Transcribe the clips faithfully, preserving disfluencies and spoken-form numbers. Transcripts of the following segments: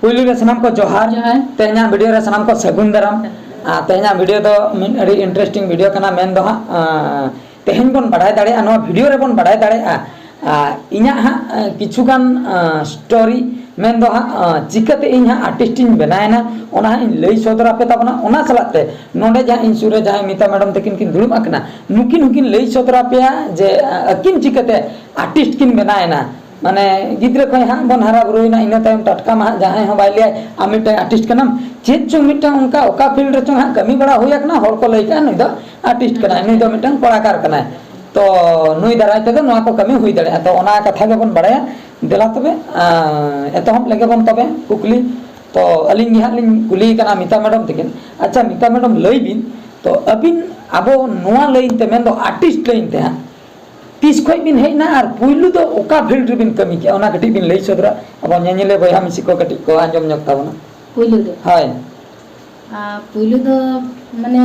ᱯᱩᱭᱞᱩ ᱨᱮ ᱥᱟᱱᱟᱢ ᱠᱚ ᱡᱚᱦᱟᱨ᱾ ᱡᱚᱦᱟᱨ᱾ ᱛᱮᱦᱮᱧᱟᱜ ᱵᱷᱤᱰᱤᱭᱳ ᱨᱮ ᱥᱟᱱᱟᱢ ᱠᱚ ᱥᱟᱹᱜᱩᱱ ᱫᱟᱨᱟᱢ᱾ ᱟᱨ ᱛᱮᱦᱮᱧᱟᱜ ᱵᱷᱤᱰᱤᱭᱳ ᱫᱚ ᱢᱤᱫ ᱟᱹᱰᱤ ᱤᱱᱴᱟᱨᱮᱥᱴᱤᱝ ᱵᱷᱤᱰᱤᱭᱳ ᱠᱟᱱᱟ, ᱢᱮᱱ ᱫᱚ ᱦᱟᱸᱜ, ᱟᱸ, ᱛᱮᱦᱮᱧ ᱵᱚᱱ ᱵᱟᱲᱟᱭ ᱫᱟᱲᱮᱭᱟᱜᱼᱟ, ᱱᱚᱣᱟ ᱵᱷᱤᱰᱤᱭᱳ ᱨᱮᱵᱚᱱ ᱵᱟᱲᱟᱭ ᱫᱟᱲᱮᱭᱟᱜᱼᱟ, ᱟᱸ, ᱤᱧᱟᱹᱜ ᱦᱟᱸᱜ, ᱟᱸ, ᱠᱤᱪᱷᱩ ᱜᱟᱱ, ᱟᱸ, ᱥᱴᱳᱨᱤ, ᱢᱮᱱ ᱫᱚ ᱦᱟᱸᱜ, ᱟᱸ, ᱪᱤᱠᱟᱹᱛᱮ ᱤᱧ ᱦᱟᱸᱜ ᱟᱨᱴᱤᱥᱴ ᱤᱧ ᱵᱮᱱᱟᱣᱮᱱᱟ, ᱚᱱᱟ ᱦᱟᱸᱜ ᱤᱧ ᱞᱟᱹᱭ ᱥᱚᱫᱚᱨ ᱟᱯᱮ ᱛᱟᱵᱚᱱᱟ᱾ ᱚᱱᱟ ᱥᱟᱞᱟᱜ ᱛᱮ ᱱᱚᱰᱮ ᱡᱟᱦᱟᱸ ᱤᱧ ᱥᱩᱨ ᱨᱮ ᱡᱟᱦᱟᱸᱭ ᱢᱤᱛᱟ ᱢᱮᱰᱟᱢ ᱛᱟᱹᱠᱤᱱ ᱠᱤᱱ ᱫᱩᱲᱩᱵ ᱟᱠᱟᱱᱟ, ᱱᱩᱠᱤᱱ ᱦᱚᱸᱠᱤᱱ ᱞᱟᱹᱭ ᱥᱚᱫᱚᱨ ᱟᱯᱮᱭᱟ ᱡᱮ, ᱟᱸ, ᱟᱹᱠᱤᱱ ᱪᱤᱠᱟᱹᱛᱮ ᱟᱨᱴᱤᱥᱴ ᱠᱤᱱ ᱵᱮᱱᱟᱣᱮᱱᱟ᱾ ᱢᱟᱱᱮ ᱜᱤᱫᱽᱨᱟᱹ ᱠᱷᱚᱱ ᱦᱟᱸᱜ ᱵᱚᱱ ᱦᱟᱨᱟ ᱵᱩᱨᱩᱭᱮᱱᱟ, ᱤᱱᱟᱹ ᱛᱟᱭᱚᱢ ᱴᱟᱴᱠᱟ ᱢᱟ ᱦᱟᱸᱜ ᱡᱟᱦᱟᱸᱭ ᱦᱚᱸ ᱵᱟᱭ ᱞᱟᱹᱭᱟ, "ᱟᱢ ᱢᱤᱫᱴᱟᱝ ᱟᱨᱴᱤᱥᱴ ᱠᱟᱱᱟᱢ", ᱪᱮᱫ ᱪᱚᱝ ᱢᱤᱫᱴᱟᱝ ᱚᱱᱠᱟ ᱚᱠᱟ ᱯᱷᱤᱞᱰ ᱨᱮᱪᱚᱝ ᱦᱟᱸᱜ ᱠᱟᱹᱢᱤ ᱵᱟᱲᱟ ᱦᱩᱭ ᱟᱠᱟᱱᱟ, ᱦᱚᱲ ᱠᱚ ᱞᱟᱹᱭ ᱠᱟᱜᱼᱟ, "ᱱᱩᱭ ᱫᱚ ᱟᱨᱴᱤᱥᱴ ᱠᱟᱱᱟᱭ, ᱱᱩᱭ ᱫᱚ ᱢᱤᱫᱴᱟᱝ ᱠᱚᱞᱟᱠᱟᱨ ᱠᱟᱱᱟᱭ, ᱛᱚ ᱱᱩᱭ ᱫᱟᱨᱟᱭ ᱛᱮᱫᱚ ᱱᱚᱣᱟ ᱠᱚ ᱠᱟᱹᱢᱤ ᱦᱩᱭ ᱫᱟᱲᱮᱭᱟᱜᱼᱟ", ᱛᱚ ᱚᱱᱟ ᱠᱟᱛᱷᱟ ᱜᱮᱵᱚᱱ ᱵᱟᱲᱟᱭᱟ᱾ ᱫᱮᱞᱟ ᱛᱚᱵᱮ, ᱟᱸ, ᱮᱛᱚᱦᱚᱵ ᱞᱮᱜᱮ ᱵᱚᱱ ᱛᱚᱵᱮ ᱠᱩᱠᱞᱤ᱾ ᱛᱚ ᱟᱹᱞᱤᱧ ᱜᱮ ᱦᱟᱸᱜ ᱞᱤᱧ ᱠᱩᱞᱤᱭᱮ ᱠᱟᱱᱟ ᱢᱤᱛᱟ ᱢᱮᱰᱟᱢ ᱛᱟᱹᱠᱤᱱ᱾ ᱟᱪᱪᱷᱟ ᱢᱤᱛᱟ ᱢᱮᱰᱟᱢ, ᱞᱟᱹᱭ ᱵᱤᱱ, ᱛᱚ ᱟᱹᱵᱤᱱ ᱟᱵᱚ ᱱᱚᱣᱟ ᱞᱟᱭᱤᱱ ᱛᱮ, ᱢᱮᱱᱫᱚ ᱟᱨᱴᱤᱥᱴ ᱞᱟᱭᱤᱱ ᱛᱮ ᱦᱟᱸᱜ ᱛᱤᱥ ᱠᱷᱚᱱ ᱵᱤᱱ ᱦᱮᱡ ᱮᱱᱟ ᱟᱨ ᱯᱩᱭᱞᱩ ᱫᱚ ᱚᱠᱟ ᱯᱷᱤᱞᱰ ᱨᱮᱵᱤᱱ ᱠᱟᱹᱢᱤ ᱠᱮᱜᱼᱟ, ᱚᱱᱟ ᱠᱟᱹᱴᱤᱡ ᱵᱤᱱ ᱞᱟᱹᱭ ᱥᱚᱫᱚᱨᱟ ᱟᱵᱚ ᱧᱮᱧᱮᱞᱤᱭᱟᱹ ᱵᱚᱭᱦᱟ ᱢᱤᱥᱤ ᱠᱚ ᱠᱟᱹᱴᱤᱡ ᱠᱚ ᱟᱸᱡᱚᱢ ᱧᱚᱜ ᱛᱟᱵᱚᱱᱟ᱾ ᱯᱩᱭᱞᱩ ᱫᱚ? ᱦᱳᱭ᱾ ᱟᱨ ᱯᱩᱭᱞᱩ ᱫᱚ ᱢᱟᱱᱮ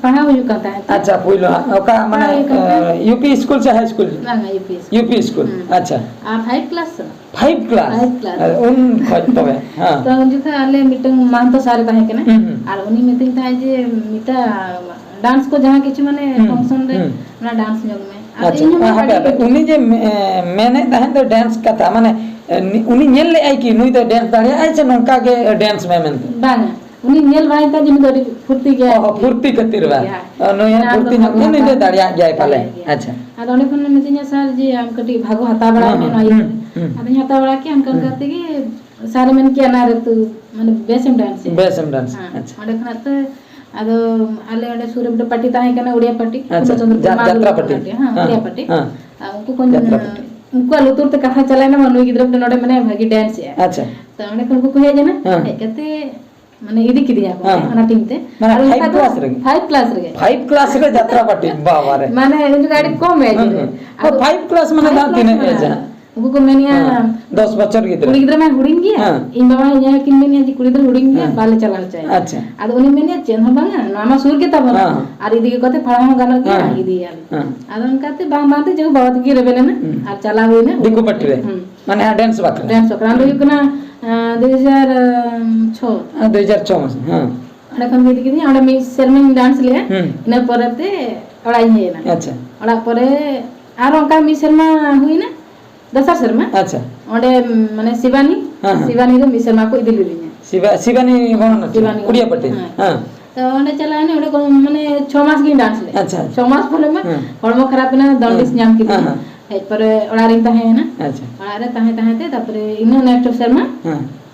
ᱯᱟᱲᱦᱟᱣ ᱦᱩᱭᱩᱜ ᱠᱟᱱ ᱛᱟᱦᱮᱸᱫ᱾ ᱟᱪᱪᱷᱟ, ᱯᱩᱭᱞᱩ ᱦᱟᱸᱜ ᱚᱠᱟ ᱢᱟᱱᱮ, ᱯᱟᱲᱦᱟᱣ ᱦᱩᱭᱩᱜ ᱠᱟᱱ ᱛᱟᱦᱮᱸᱫ᱾ ᱟᱸ, ᱤᱭᱩ ᱯᱤ ᱥᱠᱩᱞ ᱥᱮ ᱦᱟᱭ ᱥᱠᱩᱞ? ᱵᱟᱝᱟ, U P school. U P school. ᱦᱩᱸ᱾ ᱟᱪᱪᱷᱟ᱾ ᱟᱨ ᱯᱷᱟᱭᱤᱵᱷ ᱠᱞᱟᱥ ᱥᱮ? Five class? Five class. ᱟᱨ ᱩᱱ ᱠᱷᱚᱡ ᱛᱚᱵᱮ, ᱦᱮᱸ᱾ ᱛᱚ ᱩᱱ ᱡᱚᱠᱷᱚᱱ ᱟᱞᱮ ᱢᱤᱫᱴᱟᱝ ᱢᱟᱦᱟᱱᱛᱚ ᱥᱟᱨᱮ ᱛᱟᱦᱮᱸ ᱠᱟᱱᱟ᱾ ᱦᱩᱸ, ᱦᱩᱸ᱾ ᱟᱨ ᱩᱱᱤ ᱢᱤᱛᱟᱹᱧ ᱛᱟᱦᱮᱸᱫ ᱡᱮ, "ᱢᱤᱛᱟ, ᱰᱟᱱᱥ ᱠᱚ ᱡᱟᱦᱟᱸ ᱠᱤᱪᱷᱩ ᱢᱟᱱᱮ ᱦᱩᱸ, ᱯᱷᱟᱝᱥᱚᱱ ᱨᱮ ᱦᱩᱸ᱾ ᱚᱱᱟ ᱰᱟᱱᱥ ᱧᱚᱜ ᱢᱮ᱾" ᱟᱫᱚ ᱟᱪᱪᱷᱟ, ᱤᱧ ᱦᱚᱸ ᱦᱟᱯᱮ, ᱠᱟᱹᱴᱤᱡ ᱦᱟᱯᱮ, ᱩᱱᱤ ᱡᱮ ᱢᱮ-, ᱢᱮᱱᱮᱫ ᱛᱟᱦᱮᱸᱫ ᱫᱚ ᱰᱮᱱᱥ ᱠᱟᱛᱷᱟ, ᱢᱟᱱᱮ, ᱮ, ᱩᱱᱤ ᱧᱮᱞ ᱞᱮᱫᱟᱭ ᱠᱤ ᱱᱩᱭ ᱫᱚ ᱰᱮᱱᱥ ᱫᱟᱲᱮᱭᱟᱜᱼᱟᱭ ᱥᱮ ᱱᱚᱝᱠᱟ ᱜᱮ ᱰᱮᱱᱥ ᱢᱮ ᱢᱮᱱᱛᱮ? ᱵᱟᱝᱟ, ᱩᱱᱤ ᱧᱮᱞ ᱵᱟᱲᱟᱭ ᱛᱟᱭ ᱡᱮ ᱱᱩᱭ ᱫᱚ ᱟᱹᱰᱤ ᱯᱷᱩᱨᱛᱤ ᱜᱮᱭᱟᱭ᱾ ᱚ, ᱯᱷᱩᱨᱛᱤ ᱠᱷᱟᱹᱛᱤᱨ ᱵᱟᱝ? ᱦᱮᱸ᱾ ᱚ, ᱱᱩᱭ ᱦᱚᱸ ᱚᱱᱟ ᱯᱷᱩᱨᱛᱤ ᱫᱚ ᱧᱚᱜ ᱜᱮᱭᱟ, ᱱᱩᱭ ᱫᱚ ᱫᱟᱲᱮᱭᱟᱜ ᱜᱮᱭᱟᱭ ᱯᱟᱞᱮ᱾ ᱫᱟᱲᱮᱭᱟᱜ ᱜᱮᱭᱟ᱾ ᱟᱪᱪᱷᱟ᱾ ᱟᱫᱚ ᱚᱸᱰᱮ ᱠᱷᱚᱱ ᱢᱤᱛᱟᱹᱧᱟ, "ᱥᱟᱨ, ᱡᱮ ᱟᱢ ᱠᱟᱹᱴᱤᱡ ᱵᱷᱟᱜᱽ ᱦᱟᱛᱟᱣ ᱵᱟᱲᱟᱭ ᱦᱩᱸ, ᱢᱮ ᱱᱚᱣᱟ ᱤᱭᱟᱹ ᱦᱩᱸ, ᱨᱮ᱾" ᱦᱩᱸ᱾ ᱟᱫᱚᱧ ᱦᱟᱛᱟᱣ ᱵᱟᱲᱟ ᱠᱮᱜᱼᱟ, ᱚᱱᱠᱟ ᱦᱩᱸ᱾ ᱚᱱᱠᱟ ᱛᱮᱜᱮ ᱥᱟᱨᱮ ᱢᱮᱱ ᱠᱮᱜᱼᱟ, "ᱚᱱᱟ ᱨᱮ ᱛᱩ, ᱢᱟᱱᱮ, ᱵᱮᱥᱮᱢ ᱰᱟᱱᱥ ᱮᱜᱼᱟ᱾" ᱵᱮᱥᱮᱢ ᱰᱟᱱᱥ, ᱦᱮᱸ, ᱟᱪᱪᱷᱟ᱾ ᱚᱸᱰᱮ ᱠᱷᱚᱱᱟᱜ ᱛᱮ ᱟᱫᱚ ᱟᱞᱮ ᱚᱸᱰᱮ ᱥᱩᱨ ᱨᱮ ᱢᱤᱫᱴᱮᱱ ᱯᱟᱨᱴᱤ ᱛᱟᱦᱮᱸ ᱠᱟᱱᱟ, ᱳᱲᱤᱭᱟ ᱯᱟᱨᱴᱤ, ᱟᱪᱪᱷᱟ, ᱯᱩᱨᱱᱚ ᱪᱚᱱᱫᱨᱚ ᱡᱟ-, ᱯᱩᱨ ᱢᱟᱞ ᱡᱟᱛᱨᱟ ᱯᱟᱨᱴᱤ᱾ ᱯᱟᱨᱴᱤ, ᱦᱮᱸ, ᱦᱮᱸ, ᱳᱲᱤᱭᱟ ᱯᱟᱨᱴᱤ᱾ ᱦᱮᱸ᱾ ᱟᱨ ᱩᱱᱠᱩ ᱠᱚ, ᱡᱟᱛᱨᱟ ᱯᱟᱨᱴᱤ᱾ ᱩᱱᱠᱩᱣᱟᱜ ᱞᱩᱛᱩᱨ ᱛᱮ ᱠᱟᱛᱷᱟ ᱪᱟᱞᱟᱣᱮᱱᱟ, ᱱᱩᱭ ᱜᱤᱫᱽᱨᱟᱹ ᱢᱤᱫᱴᱮᱱ ᱱᱚᱰᱮ ᱢᱮᱱᱟᱭᱟ, ᱵᱷᱟᱜᱤ ᱰᱮᱱᱥ ᱮᱜᱼᱟ᱾ ᱟᱪᱪᱷᱟ᱾ ᱛᱚ ᱚᱸᱰᱮ ᱠᱷᱚᱱ ᱩᱱᱠᱩ ᱠᱚ ᱦᱮᱡ ᱮᱱᱟ, ᱦᱮᱸ᱾ ᱦᱮᱡ ᱠᱟᱛᱮ ᱢᱟᱱᱮ ᱤᱫᱤ ᱠᱤᱫᱤᱧᱟ ᱠᱚ ᱦᱮᱸ᱾ ᱚᱱᱟ ᱴᱤᱢ ᱛᱮ᱾ ᱢᱟᱱᱮ ᱟᱨ ᱚᱱᱠᱟ ᱯᱷᱟᱭᱤᱵᱷ ᱫᱚ ᱠᱞᱟᱥ ᱨᱮᱜᱮ? ᱯᱷᱟᱭᱤᱵᱷ ᱠᱞᱟᱥ ᱨᱮᱜᱮ? ᱯᱷᱟᱭᱤᱵᱷ ᱠᱞᱟᱥ ᱨᱮ ᱡᱟᱛᱨᱟ ᱯᱟᱨᱴᱤ, ᱵᱟᱵᱟ ᱨᱮ᱾ ᱢᱟᱱᱮ ᱩᱱ ᱡᱚᱠᱷᱚᱱ ᱟᱹᱰᱤ ᱠᱚᱢ ᱮᱡᱽ ᱦᱩᱸ, ᱨᱮ᱾ ᱦᱩᱸ᱾ ᱟᱫᱚ ᱯᱷᱟᱭᱤᱵᱷ ᱠᱞᱟᱥ ᱢᱟᱱᱮ ᱯᱷᱟᱭᱤᱵᱷ ᱫᱚ ᱠᱞᱟᱥ ᱛᱤᱱᱟᱹᱜ ᱢᱟᱱᱮ ᱮᱡᱽ ᱟ? ᱩᱱᱠᱩ ᱠᱚ ᱢᱮᱱᱮᱜᱼᱟ, ᱦᱮᱸ, ᱫᱚᱥ ᱵᱚᱪᱷᱚᱨ ᱜᱤᱫᱽᱨᱟᱹ᱾ ᱠᱩᱲᱤ ᱜᱤᱫᱽᱨᱟᱹ ᱢᱟ ᱦᱩᱰᱤᱧ ᱜᱮᱭᱟ᱾ ᱦᱮᱸ᱾ ᱤᱧ ᱵᱟᱵᱟ ᱦᱚᱸ ᱤᱧ ᱟᱭᱳ ᱠᱤᱱ ᱢᱮᱱᱮᱜᱼᱟ ᱡᱮ ᱠᱩᱲᱤ ᱜᱤᱫᱽᱨᱟᱹ ᱦᱩᱰᱤᱧ ᱜᱮᱭᱟ, ᱦᱮᱸ᱾ ᱵᱟᱞᱮ ᱪᱟᱞᱟᱣ ᱦᱚᱪᱚᱭᱟ᱾ ᱟᱪᱪᱷᱟ᱾ ᱟᱫᱚ ᱩᱱᱤ ᱢᱮᱱᱮᱜᱼᱟ, "ᱪᱮᱫ ᱦᱚᱸ ᱵᱟᱝᱟ, ᱱᱚᱣᱟ ᱢᱟ ᱥᱩᱨ ᱜᱮ ᱛᱟᱵᱚᱱᱟ᱾ ᱦᱮᱸ᱾ ᱟᱨ ᱤᱫᱤ ᱠᱟᱛᱮ ᱯᱟᱲᱦᱟᱣ ᱦᱚᱸ ᱜᱟᱱᱚᱜ ᱜᱮᱭᱟ, ᱦᱮᱸ᱾ ᱤᱫᱤᱭᱮᱭᱟᱞᱮ᱾" ᱦᱮᱸ᱾ ᱟᱫᱚ ᱚᱱᱠᱟᱛᱮ ᱵᱟᱝ ᱵᱟᱝᱛᱮ ᱡᱮ ᱵᱟᱵᱟ ᱛᱟᱹᱠᱤᱱ ᱨᱮᱵᱮᱱ ᱮᱱᱟ, ᱦᱩᱸ᱾ ᱟᱨ ᱪᱟᱞᱟᱣ ᱦᱩᱭᱱᱟ᱾ ᱫᱤᱠᱩ ᱯᱟᱹᱴᱤ ᱨᱮ? ᱦᱩᱸ᱾ ᱢᱟᱱᱮ ᱦᱟᱸᱜ ᱰᱮᱱᱥ ᱵᱟᱠᱷᱨᱟ? ᱰᱮᱱᱥ ᱵᱟᱠᱷᱨᱟ᱾ ᱚᱸᱰᱮ ᱦᱩᱭᱩᱜ ᱠᱟᱱᱟ, ᱟᱸ, ᱫᱩ ᱦᱟᱡᱟᱨ ᱪᱷᱚ᱾ ᱟᱨ ᱫᱩ ᱦᱟᱡᱟᱨ ᱪᱷᱚ ᱢᱟᱥ, ᱦᱮᱸ᱾ ᱚᱸᱰᱮ ᱠᱷᱚᱱ ᱜᱮ ᱤᱫᱤ ᱠᱤᱫᱤᱧᱟ, ᱚᱸᱰᱮ ᱢᱤᱫ ᱥᱮᱨᱢᱟᱧ ᱰᱟᱱᱥ ᱞᱮᱜᱼᱟ᱾ ᱦᱩᱸ᱾ ᱤᱱᱟᱹ ᱯᱚᱨᱮ ᱛᱮ ᱚᱲᱟᱜ ᱤᱧ ᱦᱮᱡ ᱮᱱᱟ᱾ ᱟᱪᱪᱷᱟ᱾ ᱚᱲᱟᱜ ᱯᱚᱨᱮ ᱟᱨ ᱚᱱᱠᱟ ᱢᱤᱫ ᱥᱮᱨᱢᱟ ᱦᱩᱭᱱᱟ, ᱫᱚᱥᱟᱨ ᱥᱮᱨᱢᱟ᱾ ᱟᱪᱪᱷᱟ᱾ ᱚᱸᱰᱮ, ᱢᱟᱱᱮ, ᱥᱤᱵᱟᱱᱤ, ᱦᱮᱸ, ᱦᱮᱸ᱾ ᱥᱤᱵᱟᱱᱤ ᱨᱮ ᱢᱤᱫ ᱥᱮᱨᱢᱟ ᱠᱚ ᱤᱫᱤ ᱞᱤᱫᱤᱧᱟ᱾ ᱥᱤᱵᱟ-, ᱥᱤᱵᱟᱱᱤ ᱜᱚᱲᱚᱱᱟᱴᱴᱚ, ᱥᱤᱵᱟᱱᱤ ᱩᱲᱤᱭᱟ ᱜᱚᱲᱚᱱᱟᱴᱴᱚ, ᱯᱟᱹᱴᱤ᱾ ᱦᱮᱸ᱾ ᱦᱮᱸ᱾ ᱛᱚ ᱚᱸᱰᱮ ᱪᱟᱞᱟᱣ ᱮᱱᱟ, ᱚᱸᱰᱮ ᱠᱚ, ᱢᱟᱱᱮ, ᱪᱷᱚ ᱢᱟᱥ ᱜᱤᱧ ᱰᱟᱱᱥ ᱞᱮᱫᱟ᱾ ᱟᱪᱪᱷᱟ, ᱟᱪᱪᱷᱟ᱾ ᱪᱷᱚ ᱢᱟᱥ ᱯᱚᱨᱮ ᱢᱟ ᱦᱮᱸ᱾ ᱦᱚᱲᱢᱚ ᱠᱷᱟᱨᱟᱯ ᱮᱱᱟ, ᱫᱚᱱᱰᱤᱥ ᱦᱮᱸ᱾ ᱧᱟᱢ ᱠᱤᱫᱤᱧᱟ᱾ ᱦᱮᱸ, ᱦᱮᱸ᱾ ᱦᱮᱡ ᱯᱚᱨᱮ ᱚᱲᱟᱜ ᱨᱤᱧ ᱛᱟᱦᱮᱸᱭᱮᱱᱟ᱾ ᱟᱪᱪᱷᱟ᱾ ᱚᱲᱟᱜ ᱨᱮ ᱛᱟᱦᱮᱸ ᱛᱟᱦᱮᱸ ᱛᱮ ᱛᱟᱨᱯᱚᱨᱮ ᱤᱱᱟᱹ next ᱥᱮᱨᱢᱟ ᱦᱮᱸ᱾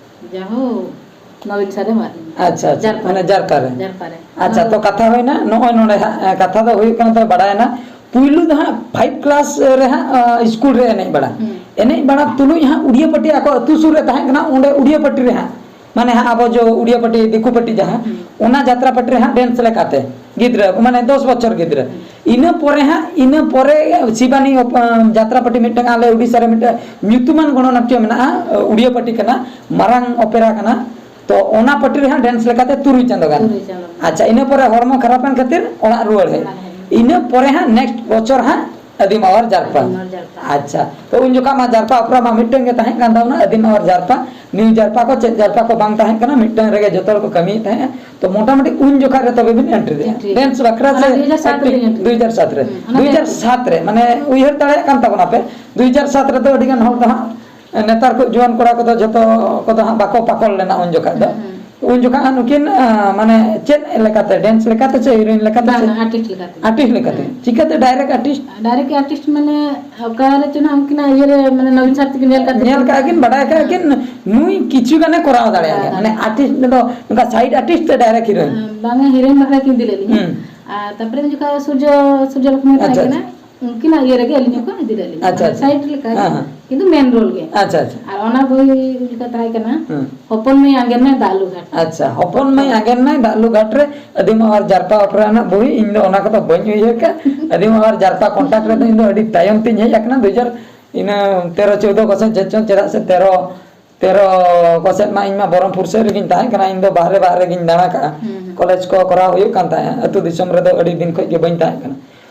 ᱡᱟᱦᱳ ᱱᱚᱵᱤᱱ ᱥᱟᱨᱮ ᱮᱢᱟᱫ ᱞᱤᱧᱟ᱾ ᱟᱪᱪᱷᱟ, ᱟᱪᱪᱷᱟ᱾ ᱡᱟᱨᱯᱟ ᱢᱟᱱᱮ ᱨᱮ᱾ ᱡᱟᱨᱯᱟ ᱨᱮ᱾ ᱡᱟᱨᱯᱟ ᱨᱮ᱾ ᱟᱪᱪᱷᱟ, ᱚᱱᱟ ᱛᱚ ᱫᱚ ᱠᱟᱛᱷᱟ ᱦᱩᱭᱱᱟ, ᱱᱚᱜᱼᱚᱭ ᱱᱚᱰᱮ ᱦᱟᱸᱜ, ᱮ, ᱠᱟᱛᱷᱟ ᱫᱚ ᱦᱩᱭᱩᱜ ᱠᱟᱱᱟ, ᱛᱚ ᱵᱟᱲᱟᱭᱮᱱᱟ, ᱯᱩᱭᱞᱩ ᱫᱚ ᱦᱟᱸᱜ five class ᱨᱮ ᱦᱟᱸᱜ, ᱟ, ᱥᱠᱩᱞ ᱨᱮ ᱮᱱᱮᱡ ᱵᱟᱲᱟ᱾ ᱦᱩᱸ᱾ ᱮᱱᱮᱡ ᱵᱟᱲᱟ ᱛᱩᱞᱩᱡ ᱦᱟᱸᱜ ᱩᱲᱤᱭᱟ ᱯᱟᱹᱴᱤ ᱟᱠᱚ ᱟᱹᱛᱩ ᱥᱩᱨ ᱨᱮ ᱛᱟᱦᱮᱸ ᱠᱟᱱᱟ, ᱚᱸᱰᱮ ᱩᱲᱤᱭᱟ ᱯᱟᱹᱴᱤ ᱨᱮ ᱦᱟᱸᱜ, ᱢᱟᱱᱮ ᱦᱟᱸᱜ ᱟᱵᱚ ᱡᱚ ᱩᱲᱤᱭᱟ ᱯᱟᱹᱴᱤ, ᱫᱤᱠᱩ ᱯᱟᱹᱴᱤ ᱡᱟᱦᱟᱸ, ᱦᱩᱸ᱾ ᱚᱱᱟ ᱡᱟᱛᱨᱟ ᱯᱟᱹᱴᱤ ᱨᱮ ᱦᱟᱸᱜ dance ᱞᱮᱠᱟᱛᱮ ᱜᱤᱫᱽᱨᱟᱹ, ᱢᱟᱱᱮ ᱫᱚᱥ ᱵᱚᱪᱷᱚᱨ ᱜᱤᱫᱽᱨᱟᱹ᱾ ᱦᱩᱸ᱾ ᱤᱱᱟᱹ ᱯᱚᱨᱮ ᱦᱟᱸᱜ, ᱤᱱᱟᱹ ᱯᱚᱨᱮ ᱥᱤᱵᱟᱱᱤ ᱚᱯ-, ᱟᱸ, ᱡᱟᱛᱨᱟ ᱯᱟᱹᱴᱤ ᱢᱤᱫᱴᱟᱝ ᱟᱞᱮ ᱩᱰᱤᱥᱟ ᱨᱮ ᱢᱤᱫᱴᱟᱝ ᱧᱩᱛᱩᱢᱟᱱ ᱜᱚᱬᱚᱱᱟᱴᱴᱚ ᱢᱮᱱᱟᱜᱼᱟ, ᱩᱲᱤᱭᱟ ᱯᱟᱹᱴᱤ ᱠᱟᱱᱟ, ᱢᱟᱨᱟᱝ ᱚᱯᱮᱨᱟ ᱠᱟᱱᱟ᱾ ᱛᱚ ᱚᱱᱟ ᱯᱟᱹᱴᱤ ᱨᱮ ᱦᱟᱸᱜ dance ᱞᱮᱠᱟᱛᱮ ᱛᱩᱨᱩᱭ ᱪᱟᱸᱫᱳ ᱜᱟᱱ᱾ ᱛᱩᱨᱩᱭ ᱪᱟᱸᱫᱳ ᱜᱟᱱ᱾ ᱟᱪᱪᱷᱟ, ᱤᱱᱟᱹ ᱯᱚᱨᱮ ᱦᱚᱲᱢᱚ ᱠᱷᱟᱨᱟᱯ ᱮᱱ ᱠᱷᱟᱹᱛᱤᱨ ᱚᱲᱟᱜ ᱨᱩᱣᱟᱹᱲ ᱦᱮᱡ᱾ ᱚᱲᱟᱜ ᱦᱮᱡ᱾ ᱤᱱᱟᱹ ᱯᱚᱨᱮ ᱦᱟᱸᱜ next ᱵᱚᱪᱷᱚᱨ ᱦᱟᱸᱜ ᱟᱹᱫᱤᱢ ᱟᱣᱟᱨ ᱡᱟᱨᱯᱟ᱾ ᱟᱹᱫᱤᱢ ᱟᱣᱟᱨ ᱡᱟᱨᱯᱟ᱾ ᱟᱪᱪᱷᱟ, ᱛᱚ ᱩᱱ ᱡᱚᱠᱷᱟᱜ ᱢᱟ ᱡᱟᱨᱯᱟ ᱚᱯᱮᱨᱟ ᱢᱟ ᱢᱤᱫᱴᱟᱝ ᱜᱮ ᱛᱟᱦᱮᱸ ᱠᱟᱱ ᱛᱟᱵᱚᱱᱟ, ᱟᱹᱫᱤᱢ ᱟᱣᱟᱨ ᱡᱟᱨᱯᱟ, ᱱᱤᱭᱩ ᱡᱟᱨᱯᱟ ᱠᱚ ᱪᱮᱫ ᱡᱟᱨᱯᱟ ᱠᱚ ᱵᱟᱝ ᱛᱟᱦᱮᱸ ᱠᱟᱱᱟ, ᱢᱤᱫᱴᱟᱝ ᱨᱮᱜᱮ ᱡᱚᱛᱚ ᱦᱚᱲ ᱠᱚ ᱠᱟᱹᱢᱤᱭᱮᱫ ᱛᱟᱦᱮᱸᱜᱼᱟ᱾ ᱛᱚ ᱢᱚᱴᱟᱢᱩᱴᱤ ᱩᱱ ᱡᱚᱠᱷᱟᱜ ᱨᱮ ᱛᱚᱵᱮ ᱵᱤᱱ entry ᱞᱮᱫᱼᱟ? Entry᱾ Dance ᱵᱟᱠᱷᱨᱟ ᱚᱱᱟ ᱥᱮ ᱫᱩ ᱦᱟᱡᱟᱨ ᱥᱟᱛ ᱨᱮ acting? entry᱾ ᱫᱩ ᱦᱟᱡᱟᱨ ᱥᱟᱛ ᱨᱮ᱾ ᱦᱩᱸ, ᱚᱱᱟ ᱫᱩ ᱦᱟᱡᱟᱨ ᱥᱟᱛ ᱨᱮ, ᱢᱟᱱᱮ ᱩᱭᱦᱟᱹᱨ ᱫᱟᱲᱮᱭᱟᱜ ᱠᱟᱱ ᱛᱟᱵᱚᱱᱟ ᱯᱮ, ᱫᱩ ᱦᱟᱡᱟᱨ ᱥᱟᱛ ᱨᱮᱫᱚ ᱟᱹᱰᱤ ᱜᱟᱱ ᱦᱚᱲ ᱫᱚ ᱦᱟᱸᱜ, ᱱᱮᱛᱟᱨ ᱠᱚ ᱡᱩᱣᱟᱹᱱ ᱠᱚᱲᱟ ᱠᱚᱫᱚ ᱡᱚᱛᱚ ᱠᱚᱫᱚ ᱦᱟᱸᱜ ᱵᱟᱠᱚ ᱯᱟᱠᱚᱲ ᱞᱮᱱᱟ ᱩᱱ ᱡᱚᱠᱷᱟᱜ ᱫᱚ᱾ ᱦᱩᱸ, ᱦᱩᱸ᱾ ᱩᱱ ᱡᱚᱠᱷᱟᱜ ᱦᱟᱸᱜ ᱱᱩᱠᱤᱱ, ᱟᱸ, ᱢᱟᱱᱮ ᱪᱮᱫ ᱞᱮᱠᱟᱛᱮ, dance ᱞᱮᱠᱟᱛᱮ ᱥᱮ heroine ᱞᱮᱠᱟᱛᱮ ᱥᱮ? ᱵᱟᱝ, artist ᱞᱮᱠᱟᱛᱮ᱾ Artist ᱞᱮᱠᱟᱛᱮ᱾ ᱦᱩᱸ᱾ ᱪᱤᱠᱟᱹᱛᱮ direct artist? Direct artist ᱢᱟᱱᱮ ᱚᱠᱟᱨᱮ ᱪᱚ ᱱᱟᱜ ᱩᱱᱠᱤᱱᱟᱜ ᱤᱭᱟᱹ ᱨᱮ, ᱢᱟᱱᱮ ᱱᱚᱵᱤᱱ ᱥᱟᱨ ᱛᱟᱹᱠᱤᱱ ᱧᱮᱞ ᱠᱟᱛᱮ ᱧᱮᱞ ᱠᱤᱱ ᱠᱟᱜᱼᱟ ᱠᱤᱱ, ᱵᱟᱰᱟᱭ ᱠᱟᱜᱼᱟ ᱦᱮᱸ᱾ ᱠᱤᱱ, ᱱᱩᱭ ᱠᱤᱪᱷᱩ ᱜᱟᱱᱮ ᱠᱚᱨᱟᱣ ᱫᱟᱲᱮᱭᱟᱜ ᱜᱮᱭᱟ᱾ ᱦᱮᱸ᱾ ᱢᱟᱱᱮ artist ᱫᱚ ᱱᱚᱝᱠᱟ side artist ᱥᱮ direct heroine? ᱦᱮᱸ, ᱵᱟᱝᱟ, heroine ᱵᱟᱠᱷᱨᱟ ᱠᱤᱱ ᱤᱫᱤ ᱞᱮᱫ ᱞᱤᱧᱟ᱾ ᱦᱩᱸ᱾ ᱟᱨ ᱛᱟᱨᱯᱚᱨᱮ ᱩᱱ ᱡᱚᱠᱷᱟᱡ ᱥᱩᱨᱡᱚ, ᱥᱩᱨᱡᱚ ᱞᱚᱠᱷᱢᱤ ᱛᱟᱦᱮᱸ ᱟᱪᱪᱷᱟ, ᱠᱟᱱᱟ᱾ ᱟᱪᱪᱷᱟ᱾ ᱩᱱᱠᱤᱱᱟᱜ ᱤᱭᱟᱹ ᱨᱮᱜᱮ ᱟᱹᱞᱤᱧ ᱦᱚᱸᱠᱚ ᱤᱫᱤ ᱞᱮᱫ ᱞᱤᱧᱟ᱾ ᱟᱪᱪᱷᱟ, ᱢᱟᱱᱮ ᱟᱪᱪᱷᱟ᱾ Side ᱞᱮᱠᱟ ᱦᱮᱸ, ᱜᱮ, ᱦᱮᱸ᱾ ᱠᱤᱱᱛᱩ main role ᱜᱮ᱾ ᱟᱪᱪᱷᱟ, ᱟᱪᱪᱷᱟ᱾ ᱟᱨ ᱚᱱᱟ ᱵᱳᱭ ᱡᱚᱠᱷᱚᱱ ᱛᱟᱦᱮᱸ ᱠᱟᱱᱟ, ᱦᱩᱸ᱾ ᱦᱚᱯᱚᱱ ᱢᱟᱹᱭ ᱟᱸᱜᱮᱱ ᱢᱮ ᱫᱟᱜ ᱞᱩ ᱜᱷᱟᱴ᱾ ᱟᱪᱪᱷᱟ, ᱦᱚᱯᱚᱱ ᱢᱟᱹᱭ ᱟᱸᱜᱮᱱ ᱢᱮ ᱫᱟᱜ ᱞᱩ ᱜᱷᱟᱴ ᱨᱮ ᱟᱹᱫᱤᱢ ᱟᱣᱟᱨ ᱡᱟᱨᱯᱟ ᱚᱯᱮᱨᱟ ᱨᱮᱱᱟᱜ ᱵᱳᱭ, ᱤᱧ ᱫᱚ ᱚᱱᱟ ᱠᱚᱫᱚ ᱵᱟᱹᱧ ᱩᱭᱦᱟᱹᱨ ᱠᱟᱜᱼᱟ᱾ ᱟᱹᱫᱤᱢ ᱟᱣᱟᱨ ᱡᱟᱨᱯᱟ contact ᱨᱮᱫᱚ ᱤᱧ ᱫᱚ ᱟᱹᱰᱤ ᱛᱟᱭᱚᱢ ᱛᱤᱧ ᱦᱮᱡ ᱟᱠᱟᱱᱟ, ᱫᱩ ᱦᱟᱡᱟᱨ ᱤᱱᱟᱹ ᱛᱮᱨᱚ ᱪᱳᱣᱫᱚ ᱠᱚ ᱥᱮᱫ ᱪᱮᱫ ᱪᱚᱝ, ᱪᱮᱫᱟᱜ ᱥᱮ ᱛᱮᱨᱚ, ᱛᱮᱨᱚ ᱠᱚ ᱥᱮᱫ ᱢᱟ ᱤᱧ ᱢᱟ ᱵᱚᱦᱚᱨᱚᱢᱯᱩᱨ ᱥᱮᱫ ᱨᱮᱜᱤᱧ ᱛᱟᱦᱮᱸ ᱠᱟᱱᱟ, ᱤᱧ ᱫᱚ ᱵᱟᱦᱨᱮ, ᱵᱟᱦᱨᱮ ᱜᱤᱧ ᱫᱟᱬᱟ ᱠᱟᱜᱼᱟ᱾ ᱦᱩᱸ, ᱦᱩᱸ᱾ College ᱠᱚ ᱠᱚᱨᱟᱣ ᱦᱩᱭᱩᱜ ᱠᱟᱱ ᱛᱟᱦᱮᱸᱫ, ᱟᱹᱛᱩ ᱫᱤᱥᱚᱢ ᱨᱮᱫᱚ ᱟᱹᱰᱤ ᱫᱤᱱ ᱠᱷᱚᱡ ᱜᱮ ᱵᱟᱹᱧ ᱛᱟᱦᱮᱸ ᱠᱟᱱᱟ᱾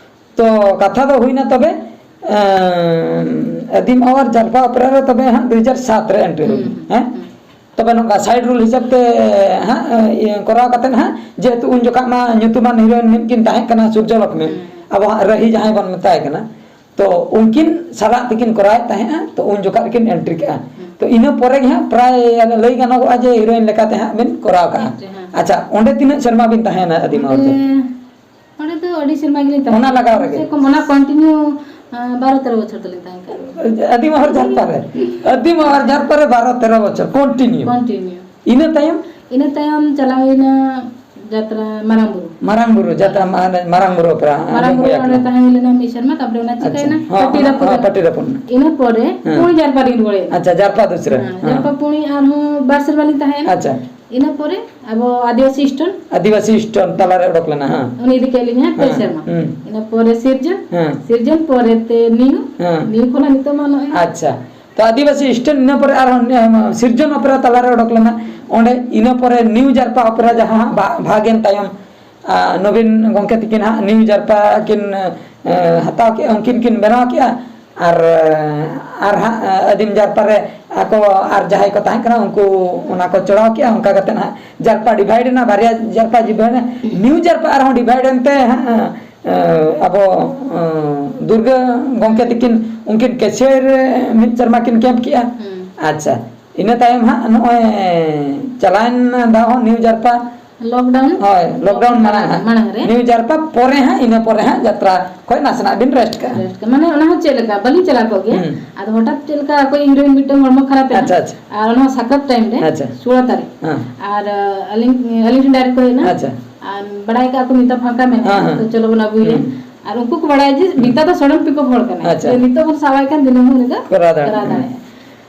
ᱛᱚ ᱠᱟᱛᱷᱟ ᱫᱚ ᱦᱩᱭᱱᱟ ᱛᱚᱵᱮ, ᱮᱸ, ᱟᱹᱫᱤᱢ ᱟᱣᱟᱨ ᱡᱟᱨᱯᱟ ᱚᱯᱮᱨᱟ ᱨᱮ ᱛᱚᱵᱮ ᱦᱟᱸᱜ ᱫᱩ ᱦᱟᱡᱟᱨ ᱥᱟᱛ ᱨᱮ entry ᱦᱩᱸ, ᱦᱩᱭᱱᱟ, ᱦᱩᱸ, ᱦᱮᱸ? ᱦᱩᱸ᱾ ᱛᱚᱵᱮ ᱱᱚᱝᱠᱟ side role ᱦᱤᱥᱟᱹᱵ ᱛᱮ ᱦᱟᱸᱜ, ᱤᱭᱟᱹ, ᱠᱚᱨᱟᱣ ᱠᱟᱛᱮ ᱦᱟᱸᱜ, ᱡᱮᱦᱮᱛᱩ ᱩᱱ ᱡᱚᱠᱷᱟᱜ ᱢᱟ ᱧᱩᱛᱩᱢᱟᱱ heroine ᱢᱤᱫ ᱠᱤᱱ ᱛᱟᱦᱮᱸ ᱠᱟᱱᱟ, ᱥᱩᱨᱡᱚᱞᱚᱠᱷᱢᱤ, ᱦᱩᱸ᱾ ᱟᱵᱚ ᱦᱟᱸᱜ ᱨᱟᱹᱦᱤ ᱡᱟᱦᱟᱸᱭ ᱵᱚᱱ ᱢᱮᱛᱟᱭ ᱠᱟᱱᱟ, ᱛᱚ ᱩᱱᱠᱤᱱ ᱥᱟᱞᱟᱜ ᱛᱮᱠᱤᱱ ᱠᱚᱨᱟᱣᱮᱫ ᱛᱟᱦᱮᱸᱜᱼᱟ, ᱛᱚ ᱩᱱ ᱡᱚᱠᱷᱟᱜ ᱨᱮᱠᱤᱱ entry ᱠᱮᱜᱼᱟ᱾ ᱦᱩᱸ᱾ ᱛᱚ ᱤᱱᱟᱹ ᱯᱚᱨᱮ ᱜᱮ ᱦᱟᱸᱜ ᱯᱨᱟᱭ ᱞᱟᱹᱭ ᱜᱟᱱᱚᱜᱚᱜᱼᱟ ᱡᱮ heroine ᱞᱮᱠᱟᱛᱮ ᱦᱟᱸᱜ ᱵᱤᱱ ᱠᱚᱨᱟᱣ ᱠᱟᱜᱼᱟ᱾ Entry, ᱦᱮᱸ᱾ ᱟᱪᱪᱷᱟ, ᱚᱸᱰᱮ ᱛᱤᱱᱟᱹᱜ ᱥᱮᱨᱢᱟ ᱵᱤᱱ ᱛᱟᱦᱮᱸᱭᱮᱱᱟ ᱟᱹᱫᱤ ᱢᱟᱦᱚᱨ ᱫᱚ? ᱚᱸᱰᱮ, ᱚᱸᱰᱮ ᱫᱚ ᱟᱹᱰᱤ ᱥᱮᱨᱢᱟ ᱜᱮᱞᱤᱧ ᱛᱟᱦᱮᱸ ᱚᱱᱟ ᱞᱟᱜᱟᱣ ᱠᱟᱱᱟ᱾ ᱨᱮᱜᱮ? ᱥᱮᱨᱚᱠᱚᱢ ᱚᱱᱟ continue, ᱟᱸ, ᱵᱟᱨᱚ ᱛᱮᱨᱚ ᱵᱚᱪᱷᱚᱨ ᱫᱚᱞᱤᱧ ᱛᱟᱦᱮᱸ ᱠᱟᱱᱟ᱾ ᱟᱹᱫᱤ ᱢᱟᱦᱚᱨ ᱡᱟᱨᱯᱟ ᱨᱮ? ᱟᱹᱫᱤ ᱢᱟᱦᱚᱨ ᱡᱟᱨᱯᱟ ᱨᱮ ᱵᱟᱨᱚ ᱛᱮᱨᱚ ᱵᱚᱪᱷᱚᱨ continue? Continue᱾ ᱤᱱᱟᱹ ᱛᱟᱭᱚᱢ? ᱤᱱᱟᱹ ᱛᱟᱭᱚᱢ ᱪᱟᱞᱟᱣ ᱦᱩᱭᱱᱟ ᱡᱟᱛᱨᱟ ᱢᱟᱨᱟᱝ ᱵᱩᱨᱩ᱾ ᱢᱟᱨᱟᱝ ᱵᱩᱨᱩ ᱡᱟᱛᱨᱟ, ᱢᱟᱱᱮ ᱢᱟᱨᱟᱝ ᱵᱩᱨᱩ ᱚᱯᱮᱨᱟ, ᱢᱟᱨᱟᱝ ᱟᱸᱡᱚᱢ ᱵᱩᱨᱩ ᱦᱩᱭ ᱚᱸᱰᱮ ᱟᱠᱟᱱᱟ᱾ ᱛᱟᱦᱮᱸ ᱦᱩᱭ ᱞᱮᱱᱟ ᱢᱤᱫ ᱥᱮᱨᱢᱟ, ᱛᱟᱨᱯᱚᱨᱮ ᱚᱱᱟ ᱟᱪᱪᱷᱟ᱾ ᱪᱤᱠᱟᱹᱭᱮᱱᱟ? ᱦᱚᱸ, ᱯᱟᱹᱴᱤ ᱦᱚᱸ, ᱨᱟᱹᱯᱩᱫ ᱦᱚᱸ, ᱮᱱᱟ᱾ ᱯᱟᱹᱴᱤ ᱨᱟᱹᱯᱩᱫ ᱮᱱᱟ᱾ ᱤᱱᱟᱹ ᱯᱚᱨᱮ ᱦᱮᱸ᱾ ᱯᱩᱬ ᱡᱟᱨᱯᱟ ᱨᱤᱧ ᱨᱩᱣᱟᱹᱲ ᱦᱮᱡ ᱮᱱᱟ᱾ ᱟᱪᱪᱷᱟ, ᱡᱟᱨᱯᱟ ᱫᱩᱥᱨᱟᱹ᱾ ᱦᱮᱸ, ᱦᱮᱸ᱾ ᱡᱟᱨᱯᱟ ᱯᱩᱬ ᱟᱨᱦᱚᱸ ᱵᱟᱨ ᱥᱮᱨᱢᱟ ᱞᱤᱧ ᱛᱟᱦᱮᱸᱭᱮᱱᱟ᱾ ᱟᱪᱪᱷᱟ᱾ ᱤᱱᱟᱹ ᱯᱚᱨᱮ ᱟᱵᱚ ᱟᱹᱫᱤᱵᱟᱹᱥᱤ ᱤᱥᱴᱚᱱ᱾ ᱟᱹᱫᱤᱵᱟᱹᱥᱤ ᱤᱥᱴᱚᱱ ᱛᱟᱞᱟᱨᱮ ᱚᱰᱚᱠ ᱞᱮᱱᱟ, ᱦᱮᱸ᱾ ᱩᱱᱤ ᱤᱫᱤ ᱠᱮᱫ ᱞᱤᱧᱟᱹ ᱯᱮ ᱦᱮᱸ, ᱥᱮᱨᱢᱟ᱾ ᱦᱩᱸ᱾ ᱤᱱᱟᱹ ᱯᱚᱨᱮ ᱥᱤᱨᱡᱚᱱ, ᱦᱮᱸ᱾ ᱥᱤᱨᱡᱚᱱ ᱯᱚᱨᱮ ᱛᱮ ᱱᱤᱭᱩ, ᱦᱮᱸ᱾ ᱱᱤᱭᱩ ᱠᱷᱚᱱᱟᱜ ᱱᱤᱛᱚᱜ ᱢᱟ ᱱᱚᱜᱼᱚᱭ᱾ ᱟᱪᱪᱷᱟ, ᱛᱚ ᱟᱹᱫᱤᱵᱟᱹᱥᱤ ᱤᱥᱴᱚᱱ ᱤᱱᱟᱹ ᱯᱚᱨᱮ ᱟᱨᱦᱚᱸ, ᱮ, ᱥᱤᱨᱡᱚᱱ ᱚᱯᱮᱨᱟ ᱛᱟᱞᱟᱨᱮ ᱚᱰᱚᱠ ᱞᱮᱱᱟ᱾ ᱚᱸᱰᱮ ᱤᱱᱟᱹ ᱯᱚᱨᱮ ᱱᱤᱭᱩ ᱡᱟᱨᱯᱟ ᱚᱯᱮᱨᱟ ᱡᱟᱦᱟᱸ ᱦᱟᱸᱜ ᱵᱷᱟ-, ᱵᱷᱟᱜᱮᱱ ᱛᱟᱭᱚᱢ, ᱟ, ᱱᱚᱵᱤᱱ ᱜᱚᱢᱠᱮ ᱛᱤᱠᱤᱱ ᱦᱟᱸᱜ ᱱᱤᱭᱩ ᱡᱟᱨᱯᱟ ᱠᱤᱱ, ᱮ, ᱦᱟᱛᱟᱣ ᱠᱮᱜᱼᱟ, ᱩᱱᱠᱤᱱ ᱠᱤᱱ ᱵᱮᱱᱟᱣ ᱠᱮᱜᱼᱟ᱾ ᱟᱨ, ᱟᱨ ᱦᱟᱸᱜ ᱟᱹᱫᱤᱢ ᱡᱟᱨᱯᱟ ᱨᱮ ᱟᱠᱚ ᱟᱨ ᱡᱟᱦᱟᱸᱭ ᱠᱚ ᱛᱟᱦᱮᱸ ᱠᱟᱱᱟ, ᱩᱱᱠᱩ ᱚᱱᱟ ᱠᱚ ᱪᱚᱲᱟᱣ ᱠᱮᱜᱼᱟ᱾ ᱚᱱᱠᱟ ᱠᱟᱛᱮ ᱦᱟᱸᱜ ᱡᱟᱨᱯᱟ divide ᱮᱱᱟ, ᱵᱟᱨᱭᱟ ᱡᱟᱨᱯᱟ divide ᱮᱱᱟ, ᱱᱤᱭᱩ ᱡᱟᱨᱯᱟ ᱟᱨᱦᱚᱸ divide ᱮᱱᱛᱮ ᱦᱟᱸᱜ, ᱮ, ᱟᱵᱚ, ᱮ, ᱫᱩᱨᱜᱟᱹ ᱜᱚᱢᱠᱮ ᱛᱤᱠᱤᱱ ᱩᱱᱠᱤᱱ ᱠᱟᱹᱪᱷᱟᱹᱭ ᱨᱮ ᱢᱤᱫ ᱥᱮᱨᱢᱟ ᱠᱤᱱ camp ᱠᱮᱜᱼᱟ᱾ ᱦᱩᱸ᱾ ᱟᱪᱪᱷᱟ, ᱤᱱᱟᱹ ᱛᱟᱭᱚᱢ ᱦᱟᱸᱜ ᱱᱚᱜᱼᱚᱭ ᱪᱟᱞᱟᱣᱮᱱ ᱫᱷᱟᱣ ᱦᱚᱸ ᱱᱤᱭᱩ ᱡᱟᱨᱯᱟ᱾ Lockdown? ᱦᱳᱭ, lockdown ᱢᱟᱲᱟᱝ ᱦᱟᱸᱜ᱾ ᱢᱟᱲᱟᱝ ᱨᱮ᱾ ᱱᱤᱭᱩ ᱡᱟᱨᱯᱟ ᱯᱚᱨᱮ ᱦᱟᱸᱜ, ᱤᱱᱟᱹ ᱯᱚᱨᱮ ᱦᱟᱸᱜ ᱡᱟᱛᱨᱟ ᱠᱷᱚᱡ ᱱᱟᱥᱮᱱᱟᱜ ᱵᱤᱱ rest ᱠᱟᱜᱼᱟ᱾ Rest ᱠᱟᱜᱼᱟ᱾ ᱢᱟᱱᱮ ᱚᱱᱟ ᱦᱚᱸ ᱪᱮᱫ ᱞᱮᱠᱟ? ᱵᱟᱹᱞᱤᱧ ᱪᱟᱞᱟᱣ ᱠᱚᱜ ᱜᱮᱭᱟ᱾ ᱦᱩᱸ᱾ ᱟᱫᱚ ᱦᱚᱴᱟᱛ ᱪᱮᱫ ᱞᱮᱠᱟ ᱚᱠᱚᱭ heroine ᱢᱤᱫᱴᱟᱝ ᱦᱚᱲᱢᱚ ᱠᱷᱟᱨᱟᱯ ᱮᱱᱟ᱾ ᱟᱪᱪᱷᱟ, ᱟᱪᱪᱷᱟ᱾ ᱟᱨ ᱚᱱᱟ ᱦᱚᱸ ᱥᱟᱠᱨᱟᱛ time ᱨᱮ, ᱟᱪᱪᱷᱟ᱾ ᱥᱳᱞᱳ ᱛᱟᱹᱨᱤᱠᱷ᱾ ᱦᱮᱸ᱾ ᱟᱨ, ᱟᱹᱞᱤᱧ, ᱟᱹᱞᱤᱧ ᱴᱷᱮᱱ direct ᱠᱚ ᱦᱮᱡ ᱮᱱᱟ᱾ ᱟᱪᱪᱷᱟ᱾ ᱟᱨ ᱵᱟᱲᱟᱭ ᱠᱟᱜᱼᱟ ᱠᱚ ᱢᱤᱛᱟ ᱯᱷᱟᱸᱠᱟ ᱢᱮᱱᱟᱜᱼᱟ, ᱦᱮᱸ, ᱦᱮᱸ᱾ ᱛᱚ ᱪᱚᱞᱚ ᱵᱚᱱ ᱟᱹᱜᱩᱭᱟ᱾ ᱦᱩᱸ᱾ ᱟᱨ ᱩᱱᱠᱩ ᱠᱚ ᱵᱟᱲᱟᱭᱟ ᱡᱮ ᱦᱩᱸ᱾ ᱢᱤᱛᱟ ᱫᱚ ᱥᱚᱲᱚᱢ pickup ᱦᱚᱲ ᱠᱟᱱᱟᱭ᱾ ᱟᱪᱪᱷᱟ᱾ ᱡᱮ ᱱᱤᱛᱚᱜ ᱵᱚᱱ ᱥᱟᱵᱟᱭ ᱠᱷᱟᱱ ᱫᱤᱱᱟᱹᱢ ᱦᱤᱞᱳᱜ ᱫᱚ ᱠᱚᱨᱟᱣ ᱫᱟᱲᱮᱭᱟᱜᱼᱟ᱾ ᱠᱚᱨᱟᱣ ᱫᱟᱲᱮᱭᱟᱜᱼᱟ᱾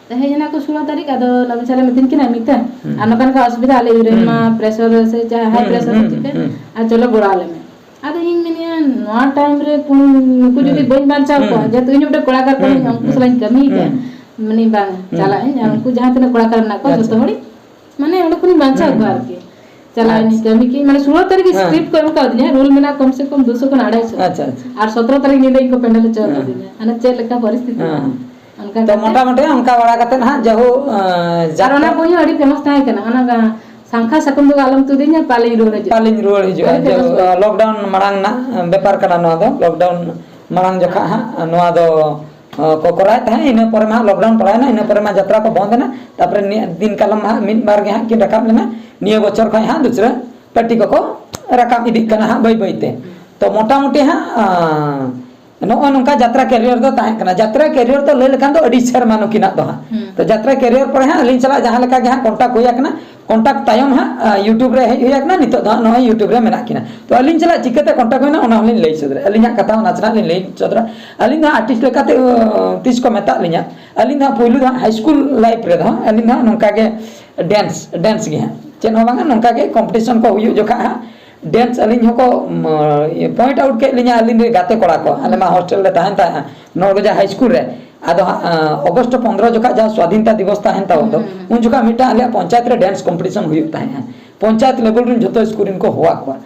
ᱛᱚ ᱦᱮᱡ ᱮᱱᱟ ᱠᱚ ᱥᱳᱞᱳ ᱛᱟᱹᱨᱤᱠᱷ, ᱟᱫᱚ ᱱᱚᱵᱤᱱ ᱥᱟᱨᱮ ᱢᱤᱛᱟᱹᱧ ᱠᱟᱱᱟ, ᱢᱤᱛᱟ᱾ ᱦᱩᱸ᱾ ᱟᱨ ᱱᱚᱝᱠᱟ ᱱᱚᱝᱠᱟ ᱚᱥᱩᱵᱤᱫᱷᱟ, ᱟᱞᱮ heroine ᱢᱟ ᱦᱩᱸ᱾ Pressure ᱥᱮ ᱡᱟᱦᱟᱸ high ᱦᱩᱸ, pressure ᱦᱩᱸ, ᱪᱤᱠᱟᱹ, ᱦᱩᱸ᱾ ᱟᱨ ᱪᱚᱞᱚ ᱜᱚᱲᱚ ᱟᱞᱮ ᱢᱮ᱾ ᱟᱫᱚ ᱤᱧ ᱢᱮᱱᱮᱫᱼᱟ, ᱱᱚᱣᱟ time ᱨᱮ ᱯᱩᱱ, ᱱᱩᱠᱩ ᱡᱩᱫᱤ ᱦᱩᱸ᱾ ᱵᱟᱹᱧ ᱵᱟᱧᱪᱟᱣ ᱠᱚᱣᱟ, ᱦᱩᱸ᱾ ᱡᱮᱦᱮᱛᱩ ᱤᱧ ᱢᱤᱫᱴᱮᱱ ᱠᱚᱲᱟ ᱠᱟᱱ ᱦᱩᱸ, ᱠᱟᱹᱱᱟᱹᱧ, ᱦᱩᱸ, ᱩᱱᱠᱩ ᱦᱩᱸ᱾ ᱥᱟᱞᱟᱜ ᱤᱧ ᱠᱟᱹᱢᱤ ᱠᱟᱜᱼᱟ᱾ ᱦᱩᱸ᱾ ᱢᱟᱱᱮ ᱵᱟᱝ, ᱦᱩᱸ᱾ ᱪᱟᱞᱟᱜ ᱟᱹᱧ, ᱟᱨ ᱦᱩᱸ᱾ ᱩᱱᱠᱩ ᱡᱟᱦᱟᱸ ᱛᱤᱱᱟᱹᱜ ᱠᱚᱲᱟ ᱠᱟᱱ ᱢᱮᱱᱟᱜ ᱠᱚᱣᱟ, ᱟᱪᱪᱷᱟ᱾ ᱡᱚᱛᱚ ᱦᱚᱲᱤᱧ ᱢᱟᱱᱮ ᱚᱸᱰᱮ ᱠᱷᱚᱱᱤᱧ ᱵᱟᱧᱪᱟᱣ ᱦᱩᱸ᱾ ᱠᱚᱣᱟ ᱟᱨᱠᱤ᱾ ᱪᱟᱞᱟᱣ ᱮᱱᱟᱹᱧ ᱟᱪᱪᱷᱟ᱾ ᱠᱟᱹᱢᱤ ᱠᱮᱜᱼᱟᱹᱧ, ᱢᱟᱱᱮ ᱥᱳᱞᱳ ᱛᱟᱹᱨᱤᱠᱷ ᱦᱮᱸ᱾ Script ᱠᱚ ᱮᱢ ᱠᱟᱣᱫᱤᱧᱟ, role ᱢᱮᱱᱟᱜᱼᱟ ᱠᱚᱢ ᱥᱮ ᱠᱚᱢ ᱫᱩᱥᱚ ᱠᱷᱚᱱ ᱟᱲᱟᱭᱥᱚ᱾ ᱟᱪᱪᱷᱟ, ᱟᱪᱪᱷᱟ᱾ ᱟᱨ ᱥᱚᱛᱨᱚ ᱛᱟᱹᱨᱤᱠᱷ ᱧᱤᱫᱟᱹ ᱤᱧ ᱠᱚ ᱯᱮᱱᱰᱮᱞ ᱦᱚᱪᱚ ᱦᱮᱸ᱾ ᱠᱟᱫᱤᱧᱟ᱾ ᱦᱟᱱᱮ ᱪᱮᱫ ᱞᱮᱠᱟ ᱯᱚᱨᱤᱥᱛᱷᱤᱛᱤ ᱦᱮᱸ᱾ ᱢᱮᱱᱟᱜᱼᱟ᱾ ᱚᱱᱠᱟ ᱛᱚ ᱠᱟᱛᱮ ᱢᱚᱴᱟᱢᱩᱴᱤ ᱚᱱᱠᱟ ᱵᱟᱲᱟ ᱠᱟᱛᱮ ᱦᱟᱸᱜ ᱡᱟᱦᱳ, ᱟᱸ, ᱟᱨ ᱚᱱᱟ ᱡᱟᱛᱨᱟ ᱵᱳᱭ ᱦᱚᱸ ᱟᱹᱰᱤ ᱯᱷᱮᱢᱟᱥ ᱛᱟᱦᱮᱸ ᱠᱟᱱᱟ, ᱚᱱᱟ ᱜᱟ-, ᱥᱟᱝᱠᱷᱟ ᱥᱟᱠᱚᱢ ᱫᱚ ᱟᱞᱚᱢ ᱛᱩᱫᱤᱧᱟ, ᱯᱟᱞᱮᱧ ᱨᱩᱣᱟᱹᱲ ᱦᱤᱡᱩᱜᱼᱟ᱾ ᱯᱟᱞᱮᱧ ᱨᱩᱣᱟᱹᱲ ᱦᱤᱡᱩᱜᱼᱟ᱾ ᱟᱹᱰᱤ ᱯᱷᱮᱢᱟᱥ ᱡᱟᱦᱳ, ᱵᱳᱭ᱾ ᱞᱚᱠᱰᱟᱣᱩᱱ ᱢᱟᱲᱟᱝ ᱨᱮᱱᱟᱜ ᱵᱮᱯᱟᱨ ᱠᱟᱱᱟ ᱱᱚᱣᱟ ᱫᱚ᱾ ᱞᱚᱠᱰᱟᱣᱩᱱ ᱢᱟᱲᱟᱝ ᱡᱚᱠᱷᱟ ᱦᱟᱸᱜ ᱱᱚᱣᱟ ᱫᱚ, ᱟᱸ, ᱠᱚ ᱠᱚᱨᱟᱣᱮᱫ ᱛᱟᱦᱮᱸᱫ᱾ ᱤᱱᱟᱹ ᱯᱚᱨᱮ ᱢᱟ ᱦᱟᱸᱜ ᱞᱚᱠᱰᱟᱣᱩᱱ ᱯᱟᱲᱟᱣᱮᱱᱟ, ᱤᱱᱟᱹ ᱯᱚᱨᱮ ᱢᱟ ᱡᱟᱛᱨᱟ ᱠᱚ ᱵᱚᱱᱫ ᱮᱱᱟ᱾ ᱛᱟᱨᱯᱚᱨᱮ ᱱᱤᱭᱟᱹ ᱫᱤᱱ ᱠᱟᱞᱚᱢ ᱢᱟ ᱦᱟᱸᱜ ᱢᱤᱫ ᱵᱟᱨ ᱜᱮ ᱦᱟᱸᱜ ᱠᱤᱱ ᱨᱟᱠᱟᱵ ᱞᱮᱱᱟ᱾ ᱱᱤᱭᱟᱹ ᱵᱚᱪᱷᱚᱨ ᱠᱷᱚᱱ ᱦᱟᱸᱜ ᱫᱩᱥᱨᱟᱹ ᱯᱟᱹᱴᱤ ᱠᱚᱠᱚ ᱨᱟᱠᱟᱵ ᱤᱫᱤᱜ ᱠᱟᱱᱟ ᱦᱟᱸᱜ ᱵᱟᱹᱭ ᱵᱟᱹᱭ ᱛᱮ᱾ ᱛᱚ ᱢᱚᱴᱟᱢᱩᱴᱤ ᱦᱟᱸᱜ, ᱟᱸ, ᱱᱚᱜᱼᱚᱭ ᱱᱚᱝᱠᱟ ᱡᱟᱛᱨᱟ ᱠᱮᱨᱤᱭᱚᱨ ᱫᱚ ᱛᱟᱦᱮᱸ ᱠᱟᱱᱟ᱾ ᱡᱟᱛᱨᱟ ᱠᱮᱨᱤᱭᱚᱨ ᱫᱚ ᱞᱟᱹᱭ ᱞᱮᱠᱷᱟᱱ ᱫᱚ ᱟᱹᱰᱤ ᱥᱮᱨᱢᱟ ᱱᱩᱠᱤᱱᱟᱜ ᱫᱚ ᱦᱟᱸᱜ᱾ ᱦᱩᱸ᱾ ᱛᱚ ᱡᱟᱛᱨᱟ ᱠᱮᱨᱤᱭᱚᱨ ᱯᱚᱨᱮ ᱦᱟᱸᱜ ᱟᱹᱞᱤᱧ ᱥᱟᱞᱟᱜ ᱡᱟᱦᱟᱸ ᱞᱮᱠᱟ ᱜᱮ ᱦᱟᱸᱜ ᱠᱚᱱᱴᱟᱠᱴ ᱦᱩᱭ ᱟᱠᱟᱱᱟ, ᱠᱚᱱᱴᱟᱠᱴ ᱛᱟᱭᱚᱢ ᱦᱟᱸᱜ, ᱟᱸ, YouTube ᱨᱮ ᱦᱮᱡ ᱦᱩᱭ ᱟᱠᱟᱱᱟ, ᱱᱤᱛᱚᱜ ᱫᱚ ᱦᱟᱸᱜ ᱱᱚᱜᱼᱚᱭ YouTube ᱨᱮ ᱢᱮᱱᱟᱜ ᱠᱤᱱᱟ᱾ ᱛᱚ ᱟᱹᱞᱤᱧ ᱥᱟᱞᱟᱜ ᱪᱤᱠᱟᱹᱛᱮ ᱠᱚᱱᱴᱟᱠᱴ ᱦᱩᱭᱱᱟ ᱚᱱᱟ ᱦᱚᱸᱞᱤᱧ ᱞᱟᱹᱭ ᱥᱚᱫᱚᱨᱟ᱾ ᱟᱹᱞᱤᱧᱟᱜ ᱠᱟᱛᱷᱟ ᱦᱚᱸ ᱱᱟᱥᱮᱱᱟᱜ ᱞᱤᱧ ᱞᱟᱹᱭ ᱥᱚᱫᱚᱨᱟ᱾ ᱟᱹᱞᱤᱧ ᱫᱚ ᱦᱟᱸᱜ ᱟᱨᱴᱤᱥᱴ ᱞᱮᱠᱟᱛᱮ, ᱟᱸ, ᱛᱤᱥ ᱠᱚ ᱢᱮᱛᱟᱜ ᱞᱤᱧᱟ, ᱟᱹᱞᱤᱧ ᱫᱚ ᱦᱟᱸᱜ ᱯᱳᱭᱞᱳ ᱫᱚ ᱦᱟᱸᱜ ᱦᱟᱭ ᱥᱠᱩᱞ ᱞᱟᱭᱤᱯᱷ ᱨᱮᱫᱚ ᱦᱟᱸᱜ ᱟᱹᱞᱤᱧ ᱫᱚ ᱦᱟᱸᱜ ᱱᱚᱝᱠᱟ ᱜᱮ ᱰᱮᱱᱥ, ᱰᱮᱱᱥ ᱜᱮ ᱦᱟᱸᱜ, ᱪᱮᱫ ᱦᱚᱸ ᱵᱟᱝᱟ, ᱱᱚᱝᱠᱟ ᱜᱮ ᱠᱚᱢᱯᱤᱴᱤᱥᱚᱱ ᱠᱚ ᱦᱩᱭᱩᱜ ᱡᱚᱠᱷᱟ ᱦᱟᱸᱜ ᱰᱮᱱᱥ ᱟᱹᱞᱤᱧ ᱦᱚᱸᱠᱚ, ᱩᱢ, ᱯᱚᱭᱮᱱᱴ ᱟᱣᱩᱴ ᱠᱮᱫ ᱞᱤᱧᱟ ᱟᱹᱞᱤᱧ ᱨᱮᱱ ᱜᱟᱛᱮ ᱠᱚᱲᱟ ᱠᱚ᱾ ᱟᱞᱮ ᱢᱟ ᱦᱳᱥᱴᱮᱞ ᱞᱮ ᱛᱟᱦᱮᱱ ᱛᱟᱦᱮᱸᱜᱼᱟ ᱱᱚᱲᱜᱚᱡᱟ ᱦᱟᱭ ᱥᱠᱩᱞ ᱨᱮ᱾ ᱟᱫᱚ ᱦᱟᱸᱜ, ᱟᱸ, ᱚᱜᱚᱥᱴ ᱯᱚᱱᱫᱽᱨᱚ ᱡᱚᱠᱷᱟ ᱡᱟᱦᱟᱸ ᱥᱣᱟᱫᱷᱤᱱᱛᱟ ᱫᱤᱵᱚᱥ ᱛᱟᱦᱮᱱ ᱛᱟᱵᱚᱱ ᱫᱚ, ᱦᱩᱸ, ᱦᱩᱸ, ᱦᱩᱸ᱾ ᱩᱱ ᱡᱚᱠᱷᱟ ᱢᱤᱫᱴᱟᱝ ᱟᱞᱮᱭᱟᱜ ᱯᱚᱧᱪᱟᱭᱮᱛ ᱨᱮ ᱰᱮᱱᱥ ᱠᱚᱢᱯᱤᱴᱤᱥᱚᱱ ᱦᱩᱭᱩᱜ ᱛᱟᱦᱮᱸᱜᱼᱟ᱾ ᱯᱚᱧᱪᱟᱭᱮᱛ ᱞᱮᱵᱮᱞ ᱨᱮᱱ ᱡᱷᱚᱛᱚ ᱥᱠᱩᱞ ᱨᱮᱱ ᱠᱚ ᱦᱚᱦᱚᱣᱟᱫ ᱠᱚᱣᱟ᱾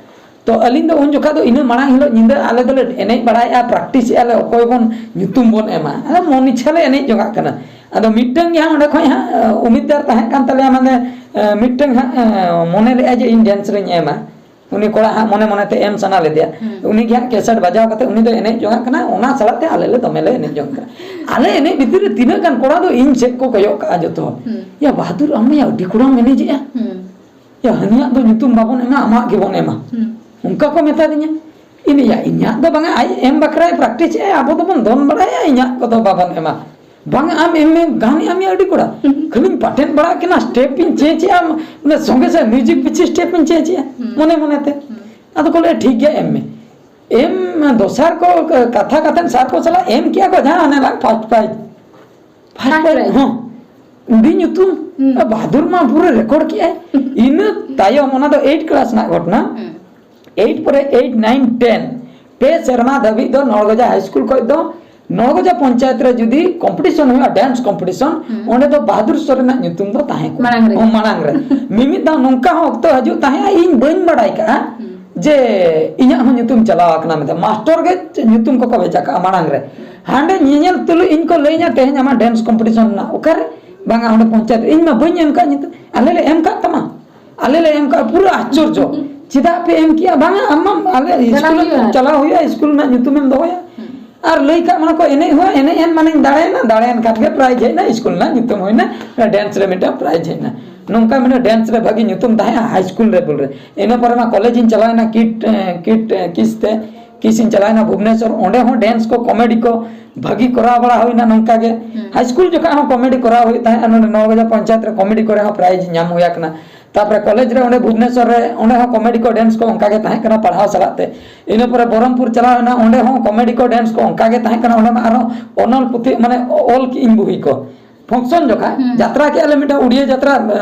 ᱛᱚ ᱟᱹᱞᱤᱧ ᱫᱚ ᱩᱱ ᱡᱚᱠᱷᱟ ᱫᱚ ᱤᱱᱟᱹ ᱢᱟᱲᱟᱝ ᱦᱤᱞᱳᱜ ᱧᱤᱫᱟᱹ ᱟᱞᱮ ᱫᱚᱞᱮ ᱮᱱᱮᱡ ᱵᱟᱲᱟᱭᱮᱫᱼᱟ, ᱯᱨᱮᱠᱴᱤᱥᱮᱫᱼᱟ ᱞᱮ, ᱚᱠᱚᱭ ᱵᱚᱱ ᱧᱩᱛᱩᱢ ᱵᱚᱱ ᱮᱢᱟ᱾ ᱟᱫᱚ ᱢᱚᱱ ᱤᱪᱪᱷᱟ ᱞᱮ ᱮᱱᱮᱡ ᱡᱚᱝᱟᱜ ᱠᱟᱱᱟ᱾ ᱟᱫᱚ ᱢᱤᱫᱴᱟᱝ ᱜᱮ ᱦᱟᱸᱜ ᱚᱸᱰᱮ ᱠᱷᱚᱱ ᱦᱟᱸᱜ, ᱟᱸ, ᱩᱢᱤᱫᱽᱫᱟᱨ ᱛᱟᱦᱮᱸ ᱠᱟᱱ ᱛᱟᱞᱮᱭᱟ, ᱢᱟᱱᱮ, ᱟᱸ, ᱢᱤᱫᱴᱟᱝ ᱦᱟᱸᱜ, ᱟᱸ, ᱢᱚᱱᱮ ᱞᱮᱫᱼᱟ ᱡᱮ ᱤᱧ ᱰᱮᱱᱥ ᱨᱤᱧ ᱮᱢᱟ᱾ ᱩᱱᱤ ᱠᱚᱲᱟ ᱦᱟᱸᱜ ᱢᱚᱱᱮ ᱢᱚᱱᱮᱛᱮ ᱮᱢ ᱥᱟᱱᱟ ᱞᱮᱫᱮᱭᱟ᱾ ᱦᱩᱸ᱾ ᱩᱱᱤ ᱜᱮ ᱦᱟᱸᱜ ᱠᱮᱥᱮᱴ ᱵᱟᱡᱟᱣ ᱠᱟᱛᱮ ᱩᱱᱤ ᱫᱚ ᱮᱱᱮᱡ ᱡᱚᱝᱟᱜ ᱠᱟᱱᱟ, ᱚᱱᱟ ᱥᱟᱞᱟᱜ ᱛᱮ ᱟᱞᱮ ᱞᱮ ᱫᱚᱢᱮ ᱞᱮ ᱮᱱᱮᱡ ᱡᱚᱝ ᱠᱟᱱᱟ᱾ ᱟᱞᱮ ᱮᱱᱮᱡ ᱵᱷᱤᱛᱤᱨ ᱨᱮ ᱛᱤᱱᱟᱹᱜ ᱜᱟᱱ ᱠᱚᱲᱟ ᱫᱚ ᱤᱧ ᱥᱮᱫ ᱠᱚ ᱠᱚᱭᱚᱜ ᱠᱟᱜᱼᱟ ᱡᱚᱛᱚ ᱦᱚᱲ᱾ ᱦᱩᱸ᱾ "ᱭᱟ ᱵᱟᱦᱟᱫᱩᱨ, ᱟᱢ ᱢᱟ ᱭᱟ ᱟᱹᱰᱤ ᱠᱚᱲᱟᱢ ᱮᱱᱮᱡᱮᱜᱼᱟ᱾ ᱦᱩᱸ᱾ ᱭᱟ ᱦᱟᱹᱱᱤᱭᱟᱜ ᱫᱚ ᱧᱩᱛᱩᱢ ᱵᱟᱵᱚᱱ ᱮᱢᱟ, ᱟᱢᱟᱜ ᱜᱮᱵᱚᱱ ᱮᱢᱟ᱾" ᱦᱩᱸ᱾ ᱚᱱᱠᱟ ᱠᱚ ᱢᱮᱛᱟ ᱫᱤᱧᱟ᱾ ᱤᱧ ᱞᱟᱹᱭᱟ, "ᱤᱧᱟᱹᱜ ᱫᱚ ᱵᱟᱝᱟ, ᱟᱡ ᱮᱢ ᱵᱟᱠᱷᱨᱟᱭ ᱯᱨᱮᱠᱴᱤᱥᱮᱜᱼᱟᱭ, ᱟᱵᱚ ᱫᱚᱵᱚᱱ ᱫᱚᱱ ᱵᱟᱲᱟᱭᱟ, ᱤᱧᱟᱹᱜ ᱠᱚᱫᱚ ᱵᱟᱵᱚᱱ ᱮᱢᱟ᱾" "ᱵᱟᱝᱟ, ᱟᱢ ᱮᱢ ᱢᱮ, ᱜᱟᱱᱮᱜ ᱟᱢ ᱭᱟ ᱟᱹᱰᱤ ᱠᱚᱲᱟ᱾" ᱦᱩᱸ᱾ ᱠᱷᱟᱹᱞᱤᱧ ᱯᱟᱴᱮᱱ ᱵᱟᱲᱟᱜ ᱠᱟᱱᱟ, ᱥᱴᱮᱯ ᱤᱧ ᱪᱮᱧᱡᱽ ᱮᱜᱼᱟ, ᱢᱟᱱᱮ ᱥᱚᱸᱜᱮ ᱥᱚᱸᱜᱮ ᱢᱤᱣᱡᱤᱠ ᱯᱤᱪᱷᱤ ᱥᱴᱮᱯ ᱤᱧ ᱪᱮᱧᱡᱽ ᱮᱜᱼᱟ, ᱦᱩᱸ᱾ ᱢᱚᱱᱮ ᱢᱚᱱᱮᱛᱮ᱾ ᱦᱩᱸ᱾ ᱟᱫᱚ ᱠᱚ ᱞᱟᱹᱭᱟ, "ᱴᱷᱤᱠ ᱜᱮᱭᱟ, ᱮᱢ ᱢᱮ᱾" ᱮᱢ ᱫᱚᱥᱟᱨ ᱠᱚ ᱠᱟᱛᱷᱟ ᱠᱟᱛᱮᱫ ᱥᱟᱨ ᱠᱚ ᱥᱟᱞᱟᱜ ᱮᱢ ᱠᱮᱜᱼᱟ ᱠᱚ, ᱡᱟᱦᱟᱸ ᱦᱟᱱᱮ ᱞᱟᱝ first prize. First first prize, prize. ᱦᱚᱸ᱾ ᱩᱱᱤ ᱧᱩᱛᱩᱢ, ᱦᱩᱸ᱾ ᱵᱟᱦᱟᱫᱩᱨ ᱢᱟ ᱯᱩᱨᱟᱹ ᱨᱮᱠᱚᱨᱰ ᱠᱮᱜᱼᱟᱭ᱾ ᱤᱱᱟᱹ ᱛᱟᱭᱚᱢ, ᱚᱱᱟ ᱫᱚ ᱮᱭᱤᱴ ᱠᱞᱟᱥ ᱨᱮᱱᱟᱜ ᱜᱷᱚᱴᱚᱱᱟ᱾ ᱦᱩᱸ᱾ ᱮᱭᱤᱴ ᱯᱚᱨᱮ ᱮᱭᱤᱴ, ᱱᱟᱭᱤᱱ, ᱴᱮᱱ, ᱯᱮ ᱥᱮᱨᱢᱟ ᱫᱷᱟᱹᱵᱤᱡ ᱫᱚ ᱱᱚᱲᱜᱚᱡᱟ ᱦᱟᱭ ᱥᱠᱩᱞ ᱠᱷᱚᱱ ᱫᱚ ᱱᱚᱲᱜᱚᱡᱟ ᱯᱚᱧᱪᱟᱭᱮᱛ ᱨᱮ ᱡᱩᱫᱤ ᱠᱚᱢᱯᱤᱴᱤᱥᱚᱱ ᱦᱩᱭᱩᱜᱼᱟ, ᱰᱮᱱᱥ ᱠᱚᱢᱯᱤᱴᱤᱥᱚᱱ, ᱦᱩᱸ᱾ ᱚᱸᱰᱮ ᱫᱚ ᱵᱟᱦᱟᱫᱩᱨ ᱥᱚᱨᱮᱱᱟᱜ ᱧᱩᱛᱩᱢ ᱫᱚ ᱛᱟᱦᱮᱸ ᱠᱚᱜᱼᱟ᱾ ᱢᱟᱲᱟᱝ ᱨᱮ᱾ ᱦᱚᱸ, ᱢᱟᱲᱟᱝ ᱨᱮ᱾ ᱢᱤᱢᱤᱫ ᱫᱷᱟᱣ ᱱᱚᱝᱠᱟ ᱦᱚᱸ ᱚᱠᱛᱚ ᱦᱤᱡᱩᱜ ᱛᱟᱦᱮᱸᱜᱼᱟ, ᱤᱧ ᱵᱟᱹᱧ ᱵᱟᱲᱟᱭ ᱠᱟᱜᱼᱟ ᱦᱩᱸ᱾ ᱡᱮ ᱤᱧᱟᱹᱜ ᱦᱚᱸ ᱧᱩᱛᱩᱢ ᱪᱟᱞᱟᱣ ᱟᱠᱟᱱᱟ ᱢᱮᱱᱛᱮ᱾ ᱢᱟᱥᱴᱚᱨ ᱜᱮ ᱧᱩᱛᱩᱢ ᱠᱚᱠᱚ ᱵᱷᱮᱡᱟ ᱠᱟᱜᱼᱟ ᱢᱟᱲᱟᱝ ᱨᱮ᱾ ᱦᱩᱸ᱾ ᱦᱟᱸᱰᱮ ᱧᱮᱧᱮᱞ ᱛᱩᱞᱩᱡ ᱤᱧ ᱠᱚ ᱞᱟᱹᱭᱟᱹᱧᱟ, "ᱛᱮᱦᱮᱧ ᱟᱢᱟᱜ ᱰᱮᱱᱥ ᱠᱚᱢᱯᱤᱴᱤᱥᱚᱱ ᱢᱮᱱᱟᱜᱼᱟ, ᱚᱠᱟᱨᱮ?" "ᱵᱟᱝᱟ, ᱚᱸᱰᱮ ᱯᱚᱧᱪᱟᱭᱮᱛ ᱨᱮ᱾" "ᱤᱧ ᱢᱟ ᱵᱟᱹᱧ ᱮᱢ ᱠᱟᱜ ᱧᱩᱛᱩᱢ᱾ ᱟᱞᱮ ᱞᱮ ᱮᱢ ᱠᱟᱜ ᱛᱟᱢᱟ, ᱟᱞᱮ ᱞᱮ ᱮᱢ ᱠᱟᱜᱼᱟ᱾" ᱯᱩᱨᱟᱹ ᱟᱥᱪᱚᱨᱡᱚ, "ᱪᱮᱫᱟᱜ ᱯᱮ ᱮᱢ ᱠᱮᱜᱼᱟ?" "ᱵᱟᱝᱟ, ᱟᱢ ᱢᱟᱢ ᱟᱞᱮ ᱪᱟᱞᱟᱣ ᱥᱠᱩᱞ ᱦᱩᱭᱩᱜᱼᱟ᱾ ᱪᱟᱞᱟᱣ ᱦᱩᱭᱩᱜᱼᱟ, ᱥᱠᱩᱞ ᱨᱮᱱᱟᱜ ᱧᱩᱛᱩᱢᱮᱢ ᱫᱚᱦᱚᱭᱟ᱾ ᱦᱩᱸ᱾ ᱟᱨ ᱞᱟᱹᱭ ᱠᱟᱜ ᱢᱟᱱᱮ ᱠᱚ, ᱮᱱᱮᱡ ᱦᱚᱸ ᱮᱱᱮᱡ ᱮᱱ ᱢᱟᱱᱮᱧ ᱫᱟᱲᱮᱭᱮᱱᱟ, ᱫᱟᱲᱮᱭᱮᱱ ᱠᱷᱟᱱ ᱜᱮ ᱯᱨᱟᱭᱤᱡᱽ ᱦᱮᱡ ᱮᱱᱟ, ᱥᱠᱩᱞ ᱨᱮᱱᱟᱜ ᱧᱩᱛᱩᱢ ᱦᱩᱭᱱᱟ, ᱰᱮᱱᱥ ᱨᱮ ᱢᱤᱫᱴᱟᱝ ᱯᱨᱟᱭᱤᱡᱽ ᱦᱮᱡ ᱮᱱᱟ᱾ ᱱᱚᱝᱠᱟ ᱢᱤᱫᱴᱟᱝ ᱰᱮᱱᱥ ᱨᱮ ᱵᱷᱟᱹᱜᱤ ᱧᱩᱛᱩᱢ ᱛᱟᱦᱮᱸᱜᱼᱟ ᱦᱟᱭ ᱥᱠᱩᱞ ᱞᱮᱵᱮᱞ ᱨᱮ᱾ ᱤᱱᱟᱹ ᱯᱚᱨᱮ ᱢᱟ ᱠᱚᱞᱮᱡᱽ ᱤᱧ ᱪᱟᱞᱟᱣᱮᱱᱟ, ᱠᱤᱴ, ᱮ, ᱠᱤᱴ, ᱮ, ᱠᱤᱥ ᱛᱮ᱾ ᱠᱤᱥ ᱤᱧ ᱪᱟᱞᱟᱣᱮᱱᱟ ᱵᱷᱩᱵᱽᱱᱮᱥᱚᱨ, ᱚᱸᱰᱮ ᱦᱚᱸ ᱰᱮᱱᱥ ᱠᱚ, ᱠᱚᱢᱮᱰᱤ ᱠᱚ ᱵᱷᱟᱹᱜᱤ ᱠᱚᱨᱟᱣ ᱵᱟᱲᱟ ᱦᱩᱭᱱᱟ ᱱᱚᱝᱠᱟ ᱜᱮ᱾ ᱦᱩᱸ᱾ ᱦᱟᱭ ᱥᱠᱩᱞ ᱡᱚᱠᱷᱚᱱ ᱦᱚᱸ ᱠᱚᱢᱮᱰᱤ ᱠᱚᱨᱟᱣ ᱦᱩᱭᱩᱜ ᱛᱟᱦᱮᱸᱫ, ᱱᱚᱰᱮ ᱱᱚᱣᱟ ᱵᱟᱡᱟᱨ ᱯᱚᱧᱪᱟᱭᱮᱛ ᱨᱮ ᱠᱚᱢᱮᱰᱤ ᱠᱚᱨᱮ ᱦᱚᱸ ᱯᱨᱟᱭᱤᱡᱽ ᱧᱟᱢ ᱦᱩᱭ ᱟᱠᱟᱱᱟ᱾ ᱛᱟᱯᱚᱨᱮ ᱠᱚᱞᱮᱡᱽ ᱨᱮ ᱚᱸᱰᱮ ᱵᱷᱩᱵᱽᱱᱮᱥᱚᱨ ᱨᱮ, ᱚᱸᱰᱮ ᱦᱚᱸ ᱠᱚᱢᱮᱰᱤ ᱠᱚ, ᱰᱮᱱᱥ ᱠᱚ ᱚᱱᱠᱟ ᱜᱮ ᱛᱟᱦᱮᱸ ᱠᱟᱱᱟ ᱯᱟᱲᱦᱟᱣ ᱥᱟᱞᱟᱜ ᱛᱮ᱾ ᱤᱱᱟᱹ ᱯᱚᱨᱮ ᱵᱚᱦᱚᱨᱚᱢᱯᱩᱨ ᱪᱟᱞᱟᱣ ᱮᱱᱟ, ᱚᱸᱰᱮ ᱦᱚᱸ ᱠᱚᱢᱮᱰᱤ ᱠᱚ, ᱰᱮᱱᱥ ᱠᱚ ᱚᱱᱠᱟ ᱜᱮ ᱛᱟᱦᱮᱸ ᱠᱟᱱᱟ᱾ ᱚᱸᱰᱮ ᱢᱟ ᱟᱨᱦᱚᱸ ᱚᱱᱚᱞ ᱯᱩᱛᱷᱤ, ᱢᱟᱱᱮ ᱚᱞ ᱠᱮᱜ ᱤᱧ ᱵᱩᱦᱤ ᱠᱚ᱾ ᱯᱷᱟᱝᱥᱚᱱ ᱡᱚᱠᱷᱟᱡ ᱦᱩᱸ᱾ ᱡᱟᱛᱨᱟ ᱠᱮᱜᱼᱟ ᱞᱮ ᱢᱤᱫᱴᱟᱝ ᱩᱲᱤᱭᱟ ᱡᱟᱛᱨᱟ, ᱮ,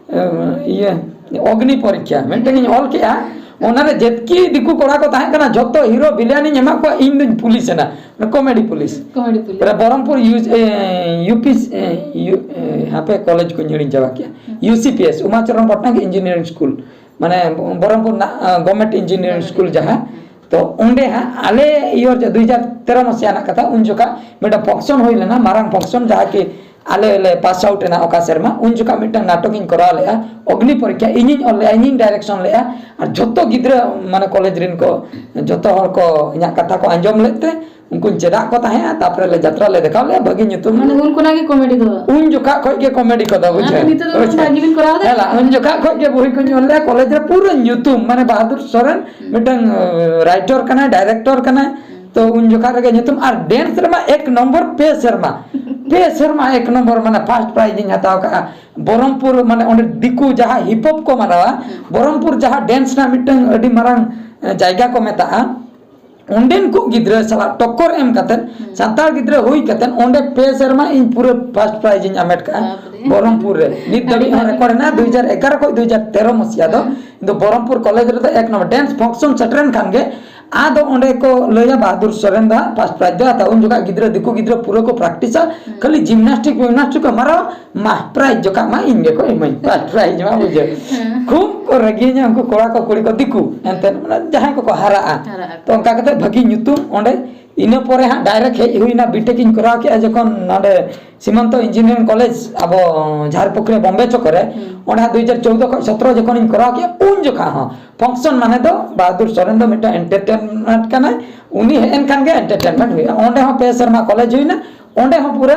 ᱮ, ᱤᱭᱟᱹ, ᱚᱜᱽᱱᱤ ᱯᱚᱨᱤᱠᱠᱷᱟ ᱢᱤᱫᱴᱟᱝ ᱤᱧ ᱚᱞ ᱠᱮᱜᱼᱟ᱾ ᱚᱱᱟᱨᱮ ᱡᱮᱛᱠᱤ ᱫᱤᱠᱩ ᱠᱚᱲᱟ ᱠᱚ ᱛᱟᱦᱮᱸ ᱠᱟᱱᱟ, ᱡᱷᱚᱛᱚ ᱦᱤᱨᱳ ᱵᱷᱤᱞᱮᱱ ᱤᱧ ᱮᱢᱟᱜ ᱠᱚᱣᱟ, ᱤᱧ ᱫᱩᱧ ᱯᱩᱞᱤᱥ ᱮᱱᱟ, ᱠᱚᱢᱮᱰᱤ ᱯᱩᱞᱤᱥ᱾ ᱠᱚᱢᱮᱰᱤ ᱯᱩᱞᱤᱥ᱾ ᱯᱩᱨᱟᱹ ᱵᱚᱦᱚᱨᱚᱢᱯᱩᱨ ᱤᱭᱩ, ᱮ, ᱤᱭᱩ ᱯᱤ, ᱮ, ᱤᱭᱩ, ᱮ, ᱦᱟᱯᱮ ᱠᱚᱞᱮᱡᱽ ᱠᱚᱧ ᱦᱤᱲᱤᱧ ᱪᱟᱵᱟ ᱠᱮᱜᱼᱟ᱾ ᱦᱩᱸ᱾ U C P S, Umacharan Patnaik engineering school, ᱢᱟᱱᱮ ᱵᱚᱦᱚᱨᱚᱢᱯᱩᱨ ᱨᱮᱱᱟᱜ, ᱮ, ᱜᱚᱵᱷᱚᱨᱱᱢᱮᱱᱴ ᱤᱧᱡᱤᱱᱤᱭᱟᱨᱤᱝ ᱥᱠᱩᱞ ᱡᱟᱦᱟᱸ, ᱛᱚ ᱚᱸᱰᱮ ᱦᱟᱸᱜ ᱟᱞᱮ ᱤᱭᱟᱨ ᱫᱩ ᱦᱟᱡᱟᱨ ᱛᱮᱨᱚ ᱢᱟᱥᱤᱦᱟ ᱨᱮᱱᱟᱜ ᱠᱟᱛᱷᱟ, ᱩᱱ ᱡᱚᱠᱷᱟᱡ ᱢᱤᱫᱴᱟᱝ ᱯᱷᱟᱝᱥᱚᱱ ᱦᱩᱭ ᱞᱮᱱᱟ, ᱢᱟᱨᱟᱝ ᱯᱷᱟᱝᱥᱚᱱ, ᱡᱟᱦᱟᱸ ᱠᱤ ᱟᱞᱮ ᱞᱮ ᱯᱟᱥ ᱟᱣᱩᱴ ᱮᱱᱟ ᱚᱠᱟ ᱥᱮᱨᱢᱟ, ᱩᱱ ᱡᱚᱠᱷᱟᱡ ᱢᱤᱫᱴᱟᱝ ᱱᱟᱴᱚᱠ ᱤᱧ ᱠᱚᱨᱟᱣ ᱞᱮᱜᱼᱟ, ᱚᱜᱽᱱᱤ ᱯᱚᱨᱤᱠᱠᱷᱟ, ᱤᱧᱤᱧ ᱚᱞ ᱞᱮᱜᱼᱟ, ᱤᱧᱤᱧ ᱰᱟᱭᱨᱮᱠᱥᱚᱱ ᱞᱮᱜᱼᱟ᱾ ᱟᱨ ᱡᱷᱚᱛᱚ ᱜᱤᱫᱽᱨᱟᱹ, ᱢᱟᱱᱮ ᱠᱚᱞᱮᱡᱽ ᱨᱮᱱ ᱠᱚ, ᱡᱷᱚᱛᱚ ᱦᱚᱲ ᱠᱚ ᱤᱧᱟᱹᱜ ᱠᱟᱛᱷᱟ ᱠᱚ ᱟᱸᱡᱚᱢ ᱞᱮᱫ ᱛᱮ ᱩᱱᱠᱩᱧ ᱪᱮᱫᱟᱜ ᱠᱚ ᱛᱟᱦᱮᱸᱜᱼᱟ, ᱛᱟᱯᱚᱨᱮ ᱞᱮ ᱡᱟᱛᱨᱟ ᱞᱮ ᱫᱮᱠᱷᱟᱣ ᱞᱮᱜᱼᱟ, ᱵᱷᱟᱹᱜᱤ ᱧᱩᱛᱩᱢ ᱢᱟᱱᱮ ᱩᱱ ᱠᱷᱚᱱᱟᱜ ᱜᱮ ᱠᱚᱢᱮᱰᱤ ᱫᱚ? ᱩᱱ ᱡᱚᱠᱷᱟᱡ ᱠᱷᱚᱡ ᱜᱮ ᱠᱚᱢᱮᱰᱤ ᱠᱚᱫᱚ, ᱟᱨ ᱵᱩᱡᱷᱟᱹᱣ? ᱱᱤᱛᱚᱜ ᱫᱚ ᱵᱩᱡᱷᱟᱹᱣ? ᱵᱷᱟᱹᱜᱤ ᱵᱤᱱ ᱠᱚᱨᱟᱣ ᱮᱫᱟ? ᱦᱮᱸ, ᱩᱱ ᱡᱚᱠᱷᱟᱡ ᱠᱷᱚᱡ ᱜᱮ ᱵᱩᱦᱤ ᱠᱚᱧ ᱚᱞ ᱞᱮᱜᱼᱟ, ᱠᱚᱞᱮᱡᱽ ᱨᱮ ᱯᱩᱨᱟᱹ ᱧᱩᱛᱩᱢ, ᱢᱟᱱᱮ ᱵᱟᱦᱟᱫᱩᱨ ᱥᱚᱨᱮᱱ ᱦᱩᱸ᱾ ᱢᱤᱫᱴᱟᱝ, ᱟᱸ, ᱨᱟᱭᱴᱚᱨ ᱠᱟᱱᱟᱭ, ᱰᱟᱭᱨᱮᱠᱴᱚᱨ ᱠᱟᱱᱟᱭ, ᱦᱩᱸ᱾ ᱛᱚ ᱩᱱ ᱡᱚᱠᱷᱟᱡ ᱨᱮᱜᱮ ᱧᱩᱛᱩᱢ, ᱟᱨ ᱰᱮᱱᱥ ᱨᱮᱢᱟ ᱮᱠ ᱱᱚᱢᱵᱚᱨ ᱯᱮ ᱥᱮᱨᱢᱟ, ᱯᱮ ᱥᱮᱨᱢᱟ ᱮᱠ ᱱᱚᱢᱵᱚᱨ, ᱢᱟᱱᱮ ᱯᱷᱟᱥᱴ ᱯᱨᱟᱭᱤᱡᱽ ᱤᱧ ᱦᱟᱛᱟᱣ ᱠᱟᱜᱼᱟ᱾ ᱵᱚᱦᱚᱨᱚᱢᱯᱩᱨ, ᱢᱟᱱᱮ ᱚᱸᱰᱮ ᱫᱤᱠᱩ ᱡᱟᱦᱟᱸ ᱦᱤᱯ ᱦᱚᱯ ᱠᱚ ᱢᱟᱱᱟᱣᱟ, ᱦᱩᱸ᱾ ᱵᱚᱦᱚᱨᱚᱢᱯᱩᱨ ᱡᱟᱦᱟᱸ ᱰᱮᱱᱥ ᱨᱮᱱᱟᱜ ᱢᱤᱫᱴᱟᱝ ᱟᱹᱰᱤ ᱢᱟᱨᱟᱝ, ᱮ, ᱡᱟᱭᱜᱟ ᱠᱚ ᱢᱮᱛᱟᱜᱼᱟ, ᱚᱸᱰᱮᱱ ᱠᱚ ᱜᱤᱫᱽᱨᱟᱹ ᱥᱟᱞᱟᱜ ᱴᱚᱠᱠᱚᱨ ᱮᱢ ᱠᱟᱛᱮᱫ, ᱦᱩᱸ᱾ ᱥᱟᱱᱛᱟᱲ ᱜᱤᱫᱽᱨᱟᱹ ᱦᱩᱭ ᱠᱟᱛᱮᱫ ᱚᱸᱰᱮ ᱯᱮ ᱥᱮᱨᱢᱟ ᱤᱧ ᱯᱩᱨᱟᱹ ᱯᱷᱟᱥᱴ ᱯᱨᱟᱭᱤᱡᱽ ᱤᱧ ᱦᱟᱢᱮᱴ ᱠᱟᱜᱼᱟ᱾ ᱵᱟᱯᱨᱮ᱾ ᱵᱚᱦᱚᱨᱚᱢᱯᱩᱨ ᱨᱮ ᱱᱤᱛ ᱟᱹᱰᱤ ᱫᱷᱟᱹᱵᱤᱡ ᱦᱚᱸ ᱵᱷᱟᱹᱜᱤ᱾ ᱨᱮᱠᱚᱨᱰ ᱦᱮᱱᱟᱜᱼᱟ, ᱫᱩ ᱦᱟᱡᱟᱨ ᱮᱜᱟᱨᱚ ᱠᱷᱚᱱ ᱫᱩ ᱦᱟᱡᱟᱨ ᱛᱮᱨᱚ ᱢᱟᱥᱤᱭᱟ ᱫᱚ᱾ ᱦᱩᱸ᱾ ᱤᱧ ᱫᱚ ᱵᱚᱦᱚᱨᱚᱢᱯᱩᱨ ᱠᱚᱞᱮᱡᱽ ᱨᱮᱫᱚ ᱮᱠ ᱱᱚᱢᱵᱚᱨ ᱰᱮᱱᱥ ᱯᱷᱟᱝᱥᱚᱱ ᱥᱮᱴᱮᱨᱮᱱ ᱠᱷᱟᱱ ᱜᱮ ᱟᱫᱚ ᱚᱸᱰᱮ ᱠᱚ ᱞᱟᱹᱭᱟ, "ᱵᱟᱦᱟᱫᱩᱨ ᱥᱚᱨᱮᱱ ᱫᱚ ᱦᱟᱸᱜ ᱯᱷᱟᱥᱴ ᱯᱨᱟᱭᱤᱡᱽ ᱫᱚ ᱦᱟᱛᱟᱣᱟ᱾" ᱩᱱ ᱡᱚᱠᱷᱟᱡ ᱜᱤᱫᱽᱨᱟᱹ, ᱫᱤᱠᱩ ᱜᱤᱫᱽᱨᱟᱹ ᱯᱩᱨᱟᱹ ᱠᱚ ᱯᱨᱮᱠᱴᱤᱥᱟ, ᱦᱩᱸ᱾ ᱠᱷᱟᱹᱞᱤ ᱡᱤᱢᱱᱟᱥᱴᱤᱠ ᱯᱷᱤᱢᱱᱟᱥᱴᱤᱠ ᱠᱚ ᱢᱟᱨᱟᱣᱟ, ᱢᱟ, ᱯᱨᱟᱭᱤᱡᱽ ᱡᱚᱠᱷᱟᱡ ᱢᱟ ᱤᱧ ᱜᱮᱠᱚ ᱮᱢᱟᱹᱧ, ᱯᱷᱟᱥᱴ ᱯᱨᱟᱭᱤᱡᱽ ᱢᱟ, ᱵᱩᱡᱷᱟᱹᱣ᱾ ᱦᱮᱸ᱾ ᱠᱷᱩᱵ ᱠᱚ ᱨᱟᱹᱜᱤᱭᱟᱹᱧᱟ ᱩᱱᱠᱩ ᱠᱚᱲᱟ ᱠᱚ, ᱠᱩᱲᱤ ᱠᱚ, ᱫᱤᱠᱩ ᱮᱱᱛᱮᱫ, ᱢᱟᱱᱮ ᱡᱟᱦᱟᱸᱭ ᱠᱚᱠᱚ ᱦᱟᱨᱟᱜᱼᱟ᱾ ᱦᱟᱨᱟᱜ ᱟᱠᱚ᱾ ᱛᱚ ᱚᱱᱠᱟ ᱠᱟᱛᱮ ᱵᱷᱟᱹᱜᱤ ᱧᱩᱛᱩᱢ ᱚᱸᱰᱮ ᱤᱱᱟᱹ ᱯᱚᱨᱮ ᱦᱟᱸᱜ ᱰᱟᱭᱨᱮᱠᱴ ᱦᱮᱡ ᱦᱩᱭᱱᱟ, ᱵᱤᱴᱮᱠ ᱤᱧ ᱠᱚᱨᱟᱣ ᱠᱮᱜᱼᱟ ᱡᱚᱠᱷᱚᱱ ᱱᱚᱰᱮ ᱥᱤᱢᱚᱱᱛᱚ ᱤᱧᱡᱤᱱᱤᱭᱟᱨᱤᱝ ᱠᱚᱞᱮᱡᱽ ᱟᱵᱚ ᱡᱷᱟᱲᱯᱩᱠᱷᱨᱤ ᱵᱚᱢᱵᱮ ᱪᱚᱠᱚᱨ ᱨᱮ᱾ ᱦᱩᱸ᱾ ᱚᱸᱰᱮ ᱦᱟᱸᱜ ᱫᱩ ᱦᱟᱡᱟᱨ ᱪᱳᱣᱫᱚ ᱠᱷᱚᱱ ᱥᱚᱛᱨᱚ ᱡᱚᱠᱷᱚᱱᱤᱧ ᱠᱚᱨᱟᱣ ᱠᱮᱜᱼᱟ, ᱩᱱ ᱡᱚᱠᱷᱟ ᱦᱚᱸ ᱯᱷᱟᱝᱥᱚᱱ ᱢᱟᱱᱮ ᱫᱚ ᱵᱟᱦᱟᱫᱩᱨ ᱥᱚᱨᱮᱱ ᱫᱚ ᱢᱤᱫᱴᱟᱝ ᱮᱱᱴᱟᱨᱴᱮᱱᱢᱮᱱᱴ ᱠᱟᱱᱟᱭ, ᱩᱱᱤ ᱦᱮᱡ ᱮᱱ ᱠᱷᱟᱱ ᱜᱮ ᱮᱱᱴᱟᱨᱴᱮᱱᱢᱮᱱᱴ ᱦᱩᱭᱩᱜᱼᱟ᱾ ᱚᱸᱰᱮ ᱦᱚᱸ ᱯᱮ ᱥᱮᱨᱢᱟ ᱠᱚᱞᱮᱡᱽ ᱦᱩᱭᱱᱟ, ᱚᱸᱰᱮ ᱦᱚᱸ ᱯᱩᱨᱟᱹ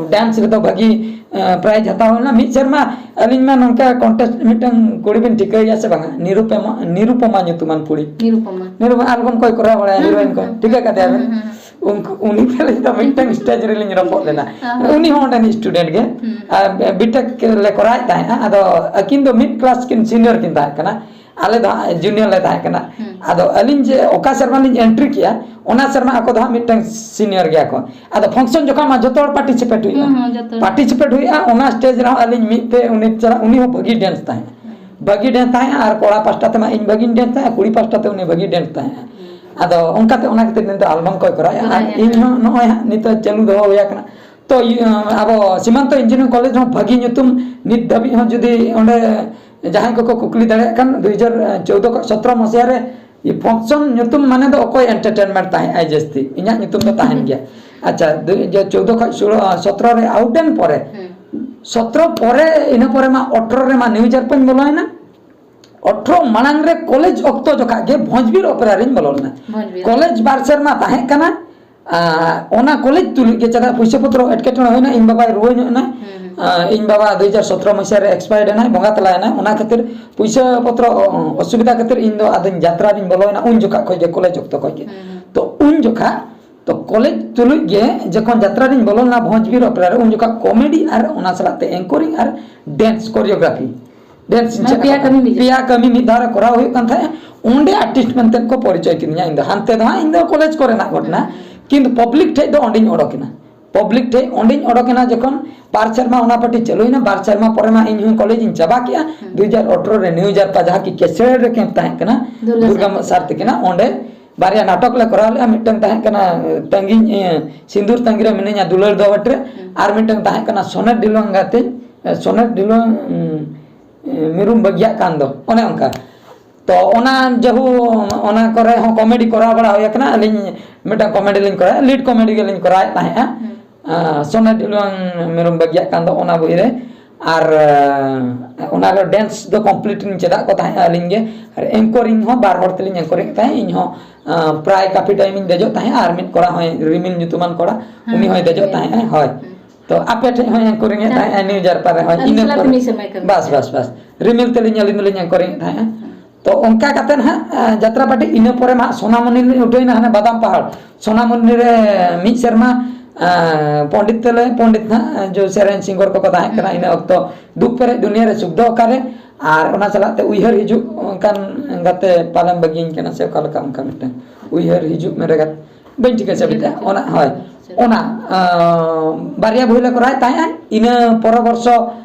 ᱰᱮᱱᱥ ᱨᱮᱫᱚ ᱵᱷᱟᱹᱜᱤ ᱯᱨᱟᱭᱤᱡᱽ ᱦᱟᱛᱟᱣ ᱦᱩᱭᱱᱟ᱾ ᱢᱤᱫ ᱥᱮᱨᱢᱟ ᱟᱹᱞᱤᱧ ᱢᱟ ᱱᱚᱝᱠᱟ ᱠᱚᱱᱴᱮᱥᱴ ᱢᱤᱫᱴᱟᱝ ᱠᱩᱲᱤ ᱵᱤᱱ ᱴᱷᱤᱠᱟᱹᱭᱮᱭᱟ ᱥᱮ ᱵᱟᱝᱟ? ᱱᱤᱨᱩᱯᱚᱢᱟ, ᱱᱤᱨᱩᱯᱚᱢᱟ ᱧᱩᱛᱩᱢᱟᱱ ᱠᱩᱲᱤ᱾ ᱱᱤᱨᱩᱯᱚᱢᱟ᱾ ᱱᱤᱨᱩᱯᱚᱢᱟ ᱟᱞᱵᱚᱢ ᱠᱚᱭ ᱠᱚᱨᱟᱣ ᱵᱟᱲᱟᱭᱟ, ᱦᱩᱸ, ᱦᱤᱨᱳᱭᱤᱱ ᱠᱚ᱾ ᱦᱩᱸ, ᱴᱷᱤᱠᱟᱹ ᱠᱟᱫᱮᱭᱟ ᱵᱤᱱ? ᱦᱩᱸ, ᱦᱩᱸ, ᱦᱩᱸ᱾ ᱩᱱᱠᱩ, ᱩᱱᱤ ᱛᱟᱞᱤᱧ ᱫᱚ ᱢᱤᱫᱴᱟᱝ ᱥᱴᱮᱡᱽ ᱨᱮᱞᱤᱧ ᱨᱚᱯᱚᱜ ᱞᱮᱱᱟ᱾ ᱦᱚᱸ, ᱦᱚᱸ᱾ ᱩᱱᱤ ᱦᱚᱸ ᱚᱸᱰᱮᱱᱤᱡ ᱥᱴᱩᱰᱮᱱᱴ ᱜᱮ᱾ ᱦᱩᱸ᱾ ᱟᱨ ᱵᱤᱴᱮᱠ ᱞᱮ ᱠᱚᱨᱟᱣᱮᱫ ᱛᱟᱦᱮᱸᱫᱼᱟ᱾ ᱟᱫᱚ ᱟᱹᱠᱤᱱ ᱫᱚ ᱢᱤᱫ ᱠᱞᱟᱥ ᱠᱤᱱ ᱥᱤᱱᱤᱭᱚᱨ ᱠᱤᱱ ᱛᱟᱦᱮᱸ ᱠᱟᱱᱟ᱾ ᱟᱞᱮ ᱫᱚ ᱦᱟᱸᱜ ᱡᱩᱱᱤᱭᱚᱨ ᱞᱮ ᱛᱟᱦᱮᱸ ᱠᱟᱱᱟ᱾ ᱦᱩᱸ᱾ ᱟᱫᱚ ᱟᱹᱞᱤᱧ ᱡᱮ ᱚᱠᱟ ᱥᱮᱨᱢᱟ ᱞᱤᱧ ᱮᱱᱴᱨᱤ ᱠᱮᱜᱼᱟ, ᱚᱱᱟ ᱥᱮᱨᱢᱟ ᱟᱠᱚ ᱫᱚ ᱦᱟᱸᱜ ᱢᱤᱫᱴᱟᱝ ᱥᱤᱱᱤᱭᱚᱨ ᱜᱮᱭᱟ ᱠᱚ᱾ ᱟᱫᱚ ᱯᱷᱟᱝᱥᱚᱱ ᱡᱚᱠᱷᱚᱱ ᱢᱟ ᱡᱚᱛᱚ ᱦᱚᱲ ᱯᱟᱨᱴᱤᱥᱤᱯᱮᱴ ᱦᱩᱭᱩᱜᱼᱟ᱾ ᱦᱩᱸ, ᱦᱩᱸ, ᱡᱚᱛᱚ ᱦᱚᱲ᱾ ᱯᱟᱨᱴᱤᱥᱤᱯᱮᱴ ᱦᱩᱭᱩᱜᱼᱟ, ᱚᱱᱟ ᱥᱴᱮᱡᱽ ᱨᱮᱦᱚᱸ ᱟᱹᱞᱤᱧ ᱢᱤᱫ ᱛᱮ ᱩᱱᱤ ᱪᱟᱞᱟᱜ, ᱩᱱᱤ ᱦᱚᱸ ᱵᱷᱟᱹᱜᱤ ᱰᱮᱱᱥ ᱛᱟᱦᱮᱸᱫ᱾ ᱦᱩᱸ᱾ ᱵᱷᱟᱹᱜᱤ ᱰᱮᱱᱥ ᱛᱟᱦᱮᱸᱫ, ᱟᱨ ᱠᱚᱲᱟ ᱯᱟᱥᱴᱟ ᱛᱮᱢᱟ ᱤᱧ ᱵᱷᱟᱹᱜᱤᱧ ᱰᱮᱱᱥ ᱛᱟᱦᱮᱸᱫ, ᱠᱩᱲᱤ ᱯᱟᱥᱴᱟ ᱛᱮ ᱩᱱᱤ ᱵᱷᱟᱹᱜᱤ ᱰᱮᱱᱥ ᱛᱟᱦᱮᱸᱫ᱾ ᱦᱩᱸ᱾ ᱟᱫᱚ ᱚᱱᱠᱟᱛᱮ ᱚᱱᱟ ᱠᱷᱟᱹᱛᱤᱨ ᱱᱤᱛ ᱫᱚ ᱟᱞᱵᱟᱢ ᱠᱚᱭ ᱠᱚᱨᱟᱣᱮᱫᱼᱟ᱾ ᱟᱨ ᱠᱚᱨᱟᱣᱮᱫᱼᱟ᱾ ᱤᱧ ᱦᱚᱸ ᱱᱚᱜᱼᱚᱭ ᱦᱟᱸᱜ ᱱᱤᱛᱚᱜ ᱪᱟᱹᱞᱩ ᱫᱚᱦᱚ ᱦᱩᱭ ᱟᱠᱟᱱᱟ᱾ ᱛᱚ, ᱤᱭᱟᱹ, ᱟᱵᱚ ᱥᱤᱢᱟᱱᱛᱚ ᱤᱧᱡᱤᱱᱤᱭᱟᱨᱤᱝ ᱠᱚᱞᱮᱡᱽ ᱦᱚᱸ ᱵᱷᱟᱹᱜᱤ ᱧᱩᱛᱩᱢ ᱱᱤᱛ ᱫᱷᱟᱹᱵᱤᱡ ᱦᱚᱸ ᱡᱩᱫᱤ ᱚᱸᱰᱮ ᱡᱟᱦᱟᱸᱭ ᱠᱚᱠᱚ ᱠᱩᱠᱞᱤ ᱫᱟᱲᱮᱭᱟᱜ ᱠᱷᱟᱱ, ᱫᱩ ᱦᱟᱡᱟᱨ ᱪᱳᱣᱫᱚ ᱠᱷᱚᱱ ᱥᱚᱛᱨᱚ ᱢᱟᱥᱤᱦᱟ ᱨᱮ ᱯᱷᱚᱝᱥᱚᱱ ᱧᱩᱛᱩᱢ ᱢᱟᱱᱮ ᱫᱚ ᱚᱠᱚᱭ ᱮᱱᱴᱟᱨᱴᱮᱱᱢᱮᱱᱴ ᱛᱟᱦᱮᱸ ᱟᱭ ᱡᱟᱹᱥᱛᱤ? ᱤᱧᱟᱹᱜ ᱧᱩᱛᱩᱢ ᱫᱚ ᱛᱟᱦᱮᱱ ᱜᱮᱭᱟ᱾ ᱟᱪᱪᱷᱟ, ᱫᱩ ᱦᱟᱡᱟᱨ ᱪᱳᱣᱫᱚ ᱠᱷᱚᱱ ᱥᱳᱞᱳ, ᱥᱚᱛᱨᱚ ᱨᱮ ᱟᱣᱩᱴ ᱮᱱ ᱯᱚᱨᱮ, ᱦᱩᱸ᱾ ᱥᱚᱛᱨᱚ ᱯᱚᱨᱮ, ᱤᱱᱟᱹ ᱯᱚᱨᱮ ᱢᱟ ᱟᱴᱷᱨᱚ ᱨᱮᱢᱟ ᱱᱤᱭᱩ ᱡᱟᱨᱯᱟᱧ ᱵᱚᱞᱚᱭᱮᱱᱟ᱾ ᱟᱴᱷᱨᱚ ᱢᱟᱲᱟᱝ ᱨᱮ ᱠᱚᱞᱮᱡᱽ ᱚᱠᱛᱚ ᱡᱚᱠᱷᱟ ᱜᱮ ᱵᱷᱚᱸᱡᱽᱵᱤᱨ ᱚᱯᱮᱨᱟ ᱨᱤᱧ ᱵᱚᱞᱚ ᱞᱮᱱᱟ᱾ ᱵᱷᱚᱸᱡᱽᱵᱤᱨ᱾ ᱠᱚᱞᱮᱡᱽ ᱵᱟᱨ ᱥᱮᱨᱢᱟ ᱛᱟᱦᱮᱸ ᱠᱟᱱᱟ᱾ ᱟᱨ ᱚᱱᱟ ᱠᱚᱞᱮᱡᱽ ᱛᱩᱞᱩᱡ ᱜᱮ, ᱪᱮᱫᱟᱜ ᱯᱩᱭᱥᱟᱹ ᱯᱚᱛᱨᱚ ᱮᱴᱠᱮᱴᱚᱬᱮ ᱦᱩᱭᱱᱟ, ᱤᱧ ᱵᱟᱵᱟᱭ ᱨᱩᱣᱟᱹ ᱧᱚᱜ ᱮᱱᱟ᱾ ᱦᱩᱸ, ᱦᱩᱸ᱾ ᱟᱨ ᱤᱧ ᱵᱟᱵᱟ ᱫᱩ ᱦᱟᱡᱟᱨ ᱥᱚᱛᱨᱚ ᱢᱟᱹᱦᱤᱛ ᱨᱮ ᱮᱠᱥᱯᱟᱭᱟᱨ ᱮᱱᱟᱭ, ᱵᱚᱸᱜᱟ ᱛᱟᱞᱟᱭᱮᱱᱟᱭ᱾ ᱚᱱᱟ ᱠᱷᱟᱹᱛᱤᱨ ᱯᱩᱭᱥᱟᱹ ᱯᱚᱛᱨᱚ ᱚᱥᱩᱵᱤᱫᱷᱟ ᱠᱷᱟᱹᱛᱤᱨ ᱤᱧ ᱫᱚ ᱟᱫᱚᱧ ᱡᱟᱛᱨᱟ ᱨᱤᱧ ᱵᱚᱞᱚᱭᱮᱱᱟ, ᱩᱱ ᱡᱚᱠᱷᱟ ᱠᱷᱚᱱ ᱜᱮ, ᱠᱚᱞᱮᱡᱽ ᱚᱠᱛᱚ ᱠᱷᱚᱱ ᱜᱮ᱾ ᱦᱩᱸ, ᱦᱩᱸ᱾ ᱛᱚ ᱩᱱ ᱡᱚᱠᱷᱟ, ᱛᱚ ᱠᱚᱞᱮᱡᱽ ᱛᱩᱞᱩᱡ ᱜᱮ ᱡᱚᱠᱷᱚᱱ ᱡᱟᱛᱨᱟ ᱨᱤᱧ ᱵᱚᱞᱚ ᱞᱮᱱᱟ ᱵᱷᱚᱸᱡᱽᱵᱤᱨ ᱚᱯᱮᱨᱟ ᱨᱮ, ᱩᱱ ᱡᱚᱠᱷᱟ ᱠᱚᱢᱮᱰᱤ ᱟᱨ ᱚᱱᱟ ᱥᱟᱞᱟᱜ ᱛᱮ ᱮᱝᱠᱚᱨᱤᱝ ᱟᱨ ᱰᱮᱱᱥ ᱠᱳᱨᱤᱭᱳᱜᱨᱟᱯᱷᱤ᱾ ᱰᱮᱱᱥ ᱤᱧ ᱢᱟᱱᱮ ᱪᱮᱫ ᱯᱮᱭᱟ ᱟᱠᱟᱫᱟ᱾ ᱠᱟᱹᱢᱤ ᱢᱤᱫ ᱯᱮᱭᱟ ᱠᱟᱹᱢᱤ ᱢᱤᱫ ᱫᱷᱟᱣ ᱨᱮ ᱠᱚᱨᱟᱣ ᱦᱩᱭᱩᱜ ᱠᱟᱱ ᱛᱟᱦᱮᱸᱫ᱾ ᱚᱸᱰᱮ ᱟᱨᱴᱤᱥᱴ ᱢᱮᱱᱛᱮ ᱠᱚ ᱯᱚᱨᱤᱪᱚᱭ ᱠᱤᱫᱤᱧᱟ᱾ ᱤᱧ ᱫᱚ ᱦᱟᱱᱛᱮ ᱫᱚ ᱦᱟᱸᱜ ᱤᱧ ᱫᱚ ᱠᱚᱞᱮᱡᱽ ᱠᱚᱨᱮᱱᱟᱜ ᱜᱷᱚᱴᱚᱱᱟ, ᱦᱩᱸ᱾ ᱠᱤᱱᱛᱩ ᱯᱟᱵᱽᱞᱤᱠ ᱴᱷᱮᱡ ᱫᱚ ᱚᱸᱰᱮᱧ ᱚᱰᱚᱠ ᱮᱱᱟ᱾ ᱯᱟᱵᱽᱞᱤᱠ ᱴᱷᱮᱡ ᱚᱸᱰᱮᱧ ᱚᱰᱚᱠ ᱮᱱᱟ ᱡᱚᱠᱷᱚᱱ ᱵᱟᱨ ᱥᱮᱨᱢᱟ ᱚᱱᱟ ᱯᱟᱹᱴᱤ ᱪᱟᱹᱞᱩᱭᱮᱱᱟ, ᱵᱟᱨ ᱥᱮᱨᱢᱟ ᱯᱚᱨᱮ ᱢᱟ ᱤᱧ ᱦᱚᱸ ᱠᱚᱞᱮᱡᱽ ᱤᱧ ᱪᱟᱵᱟ ᱠᱮᱜᱼᱟ᱾ ᱦᱩᱸ᱾ ᱫᱩ ᱦᱟᱡᱟᱨ ᱟᱴᱷᱨᱚ ᱨᱮ ᱱᱤᱭᱩ ᱡᱟᱨᱯᱟ, ᱡᱟᱦᱟᱸ ᱠᱤ ᱠᱮᱥᱮᱲ ᱨᱮ ᱠᱮᱢᱯ ᱛᱟᱦᱮᱸ ᱠᱟᱱᱟ, ᱫᱩᱨᱜᱟ ᱫᱩᱨᱜᱟ ᱥᱟᱨ ᱥᱟᱨ ᱛᱟᱹᱠᱤᱱᱟᱜ, ᱚᱸᱰᱮ ᱵᱟᱨᱭᱟ ᱱᱟᱴᱚᱠ ᱞᱮ ᱠᱚᱨᱟᱣ ᱞᱮᱜᱼᱟ᱾ ᱢᱤᱫᱴᱟᱝ ᱛᱟᱦᱮᱸ ᱠᱟᱱᱟ, ᱮ, ᱛᱟᱺᱜᱤᱧ, ᱮ, ᱥᱤᱸᱫᱩᱨ ᱛᱟᱺᱜᱤ ᱨᱮ ᱢᱤᱱᱟᱹᱧᱟ ᱫᱩᱞᱟᱹᱲ ᱫᱚ ᱵᱟᱹᱴᱤ ᱨᱮ, ᱦᱩᱸ᱾ ᱟᱨ ᱢᱤᱫᱴᱟᱝ ᱛᱟᱦᱮᱸ ᱠᱟᱱᱟ ᱥᱚᱱᱮᱴ ᱰᱷᱤᱞᱣᱟᱝ ᱜᱟᱛᱮ, ᱮ, ᱥᱚᱱᱮᱴ ᱰᱷᱤᱞᱣᱟᱝ, ᱩᱸ, ᱮ, ᱢᱤᱨᱩᱢ ᱵᱟᱹᱜᱤᱭᱟᱜ ᱠᱟᱱ ᱫᱚ, ᱚᱱᱮ ᱚᱱᱠᱟ᱾ ᱛᱚ ᱚᱱᱟ ᱡᱟᱹᱦᱩ ᱚᱱᱟ ᱠᱚᱨᱮ ᱦᱚᱸ ᱠᱚᱢᱮᱰᱤ ᱠᱚᱨᱟᱣ ᱵᱟᱲᱟ ᱦᱩᱭ ᱟᱠᱟᱱᱟ᱾ ᱟᱹᱞᱤᱧ ᱢᱤᱫᱴᱟᱝ ᱠᱚᱢᱮᱰᱤ ᱞᱤᱧ ᱠᱚᱨᱟᱣᱟ, ᱞᱤᱰ ᱠᱚᱢᱮᱰᱤ ᱜᱮᱞᱤᱧ ᱠᱚᱨᱟᱣᱮᱫ ᱛᱟᱦᱮᱸᱫᱼᱟ᱾ ᱦᱩᱸ᱾ ᱟᱸ, ᱥᱚᱱᱟ ᱰᱷᱤᱞᱣᱟᱝ ᱢᱮᱨᱚᱢ ᱵᱟᱹᱜᱤᱭᱟᱜ ᱠᱟᱱ ᱫᱚ ᱚᱱᱟ ᱵᱳᱭ ᱨᱮ᱾ ᱟᱨ ᱟᱸ, ᱚᱱᱟ ᱨᱮ ᱰᱮᱱᱥ ᱫᱚ ᱠᱚᱢᱯᱞᱤᱴ ᱞᱤᱧ ᱪᱮᱫᱟᱜ ᱠᱚ ᱛᱟᱦᱮᱸᱫ ᱟᱹᱞᱤᱧ ᱜᱮ᱾ ᱟᱨ ᱮᱝᱠᱚᱨᱤᱝ ᱦᱚᱸ ᱵᱟᱨ ᱦᱚᱲ ᱛᱮᱞᱤᱧ ᱮᱝᱠᱚᱨᱤᱝ ᱮᱫ ᱛᱟᱦᱮᱸᱫ᱾ ᱤᱧ ᱦᱚᱸ ᱟᱸ, ᱯᱨᱟᱭ ᱠᱟᱯᱷᱤ ᱴᱟᱭᱤᱢ ᱤᱧ ᱫᱮᱡᱚᱜ ᱛᱟᱦᱮᱸᱫ, ᱟᱨ ᱢᱤᱫ ᱠᱚᱲᱟ ᱦᱚᱸᱭ, ᱨᱤᱢᱤᱞ ᱧᱩᱛᱩᱢᱟᱱ ᱠᱚᱲᱟ, ᱦᱩᱸ, ᱩᱱᱤ ᱦᱚᱸᱭ ᱫᱮᱡᱚᱜ ᱨᱤᱢᱤᱞ᱾ ᱛᱟᱦᱮᱸᱫ, ᱦᱳᱭ᱾ ᱦᱩᱸ᱾ ᱛᱚ ᱟᱯᱮ ᱴᱷᱮᱱ ᱦᱚᱸᱭ ᱮᱝᱠᱚᱨᱤᱝ ᱮᱫ ᱟᱪᱪᱷᱟ᱾ ᱛᱟᱦᱮᱸᱫ, ᱱᱤᱭᱩ ᱡᱟᱨᱯᱟ ᱨᱮ, ᱦᱳᱭ, ᱟᱹᱞᱤᱧ ᱤᱱᱟᱹ ᱥᱟᱞᱟᱜ ᱯᱚᱨᱮ᱾ ᱢᱤᱫ ᱥᱮᱨᱢᱟᱭ ᱠᱟᱹᱢᱤ᱾ ᱵᱟᱥ, ᱵᱟᱥ, ᱵᱟᱥ᱾ ᱨᱤᱢᱤᱞ ᱛᱮᱞᱤᱧ ᱟᱹᱞᱤᱧ ᱫᱚᱞᱤᱧ ᱮᱝᱠᱚᱨᱤᱝ ᱮᱫ ᱛᱟᱦᱮᱸᱫ᱾ ᱦᱩᱸ᱾ ᱛᱚ ᱚᱱᱠᱟ ᱠᱟᱛᱮ ᱱᱟᱦᱟᱜ, ᱟᱸ, ᱡᱟᱛᱨᱟ ᱯᱟᱹᱴᱤ, ᱤᱱᱟᱹ ᱯᱚᱨᱮ ᱢᱟ ᱦᱟᱸᱜ ᱥᱳᱱᱟᱢᱚᱱᱤ ᱞᱤᱧ ᱩᱴᱷᱟᱹᱭᱱᱟ ᱦᱟᱱᱮ ᱵᱟᱫᱟᱢ ᱯᱟᱦᱟᱲ᱾ ᱥᱳᱱᱟᱢᱚᱱᱤ ᱨᱮ ᱢᱤᱫ ᱥᱮᱨᱢᱟ, ᱟᱸ, ᱯᱚᱱᱰᱤᱛ ᱛᱮᱞᱮ, ᱯᱚᱱᱰᱤᱛ ᱱᱟᱦᱟᱜ, ᱡᱚ ᱥᱮᱨᱮᱧ ᱥᱤᱝᱜᱚᱨ ᱠᱚᱠᱚ ᱛᱟᱦᱮᱸ ᱠᱟᱱᱟ ᱦᱩᱸ᱾ ᱤᱱᱟᱹ ᱚᱠᱛᱚ, ᱫᱩᱠ ᱯᱮᱨᱮᱡ ᱫᱩᱱᱤᱭᱟᱹ ᱨᱮ ᱥᱩᱠ ᱫᱚ ᱚᱠᱟᱨᱮ, ᱟᱨ ᱚᱱᱟ ᱥᱟᱞᱟᱜ ᱛᱮ ᱩᱭᱦᱟᱹᱨ ᱦᱤᱡᱩᱜ ᱚᱱᱠᱟᱱ ᱜᱟᱛᱮ ᱯᱟᱞᱮᱢ ᱵᱟᱹᱜᱤᱭᱟᱹᱧ ᱠᱟᱱᱟ ᱥᱮ ᱚᱠᱟ ᱞᱮᱠᱟ ᱚᱱᱠᱟ ᱢᱤᱫᱴᱟᱝ ᱩᱭᱦᱟᱹᱨ ᱦᱤᱡᱩᱜ ᱢᱮ ᱨᱮᱜᱟᱛ, ᱵᱟᱹᱧ ᱴᱷᱤᱠᱟᱹ ᱥᱟᱹᱵᱤᱛᱟ᱾ ᱟᱪᱪᱷᱟ᱾ ᱚᱱᱟ, ᱦᱳᱭ᱾ ᱟᱪᱪᱷᱟ᱾ ᱚᱱᱟ, ᱟᱸ, ᱵᱟᱨᱭᱟ ᱵᱚᱭ ᱞᱮ ᱠᱚᱨᱟᱣᱮᱫ ᱛᱟᱦᱮᱸᱫ, ᱤᱱᱟᱹ ᱯᱚᱨᱚᱵᱚᱨᱥᱚ,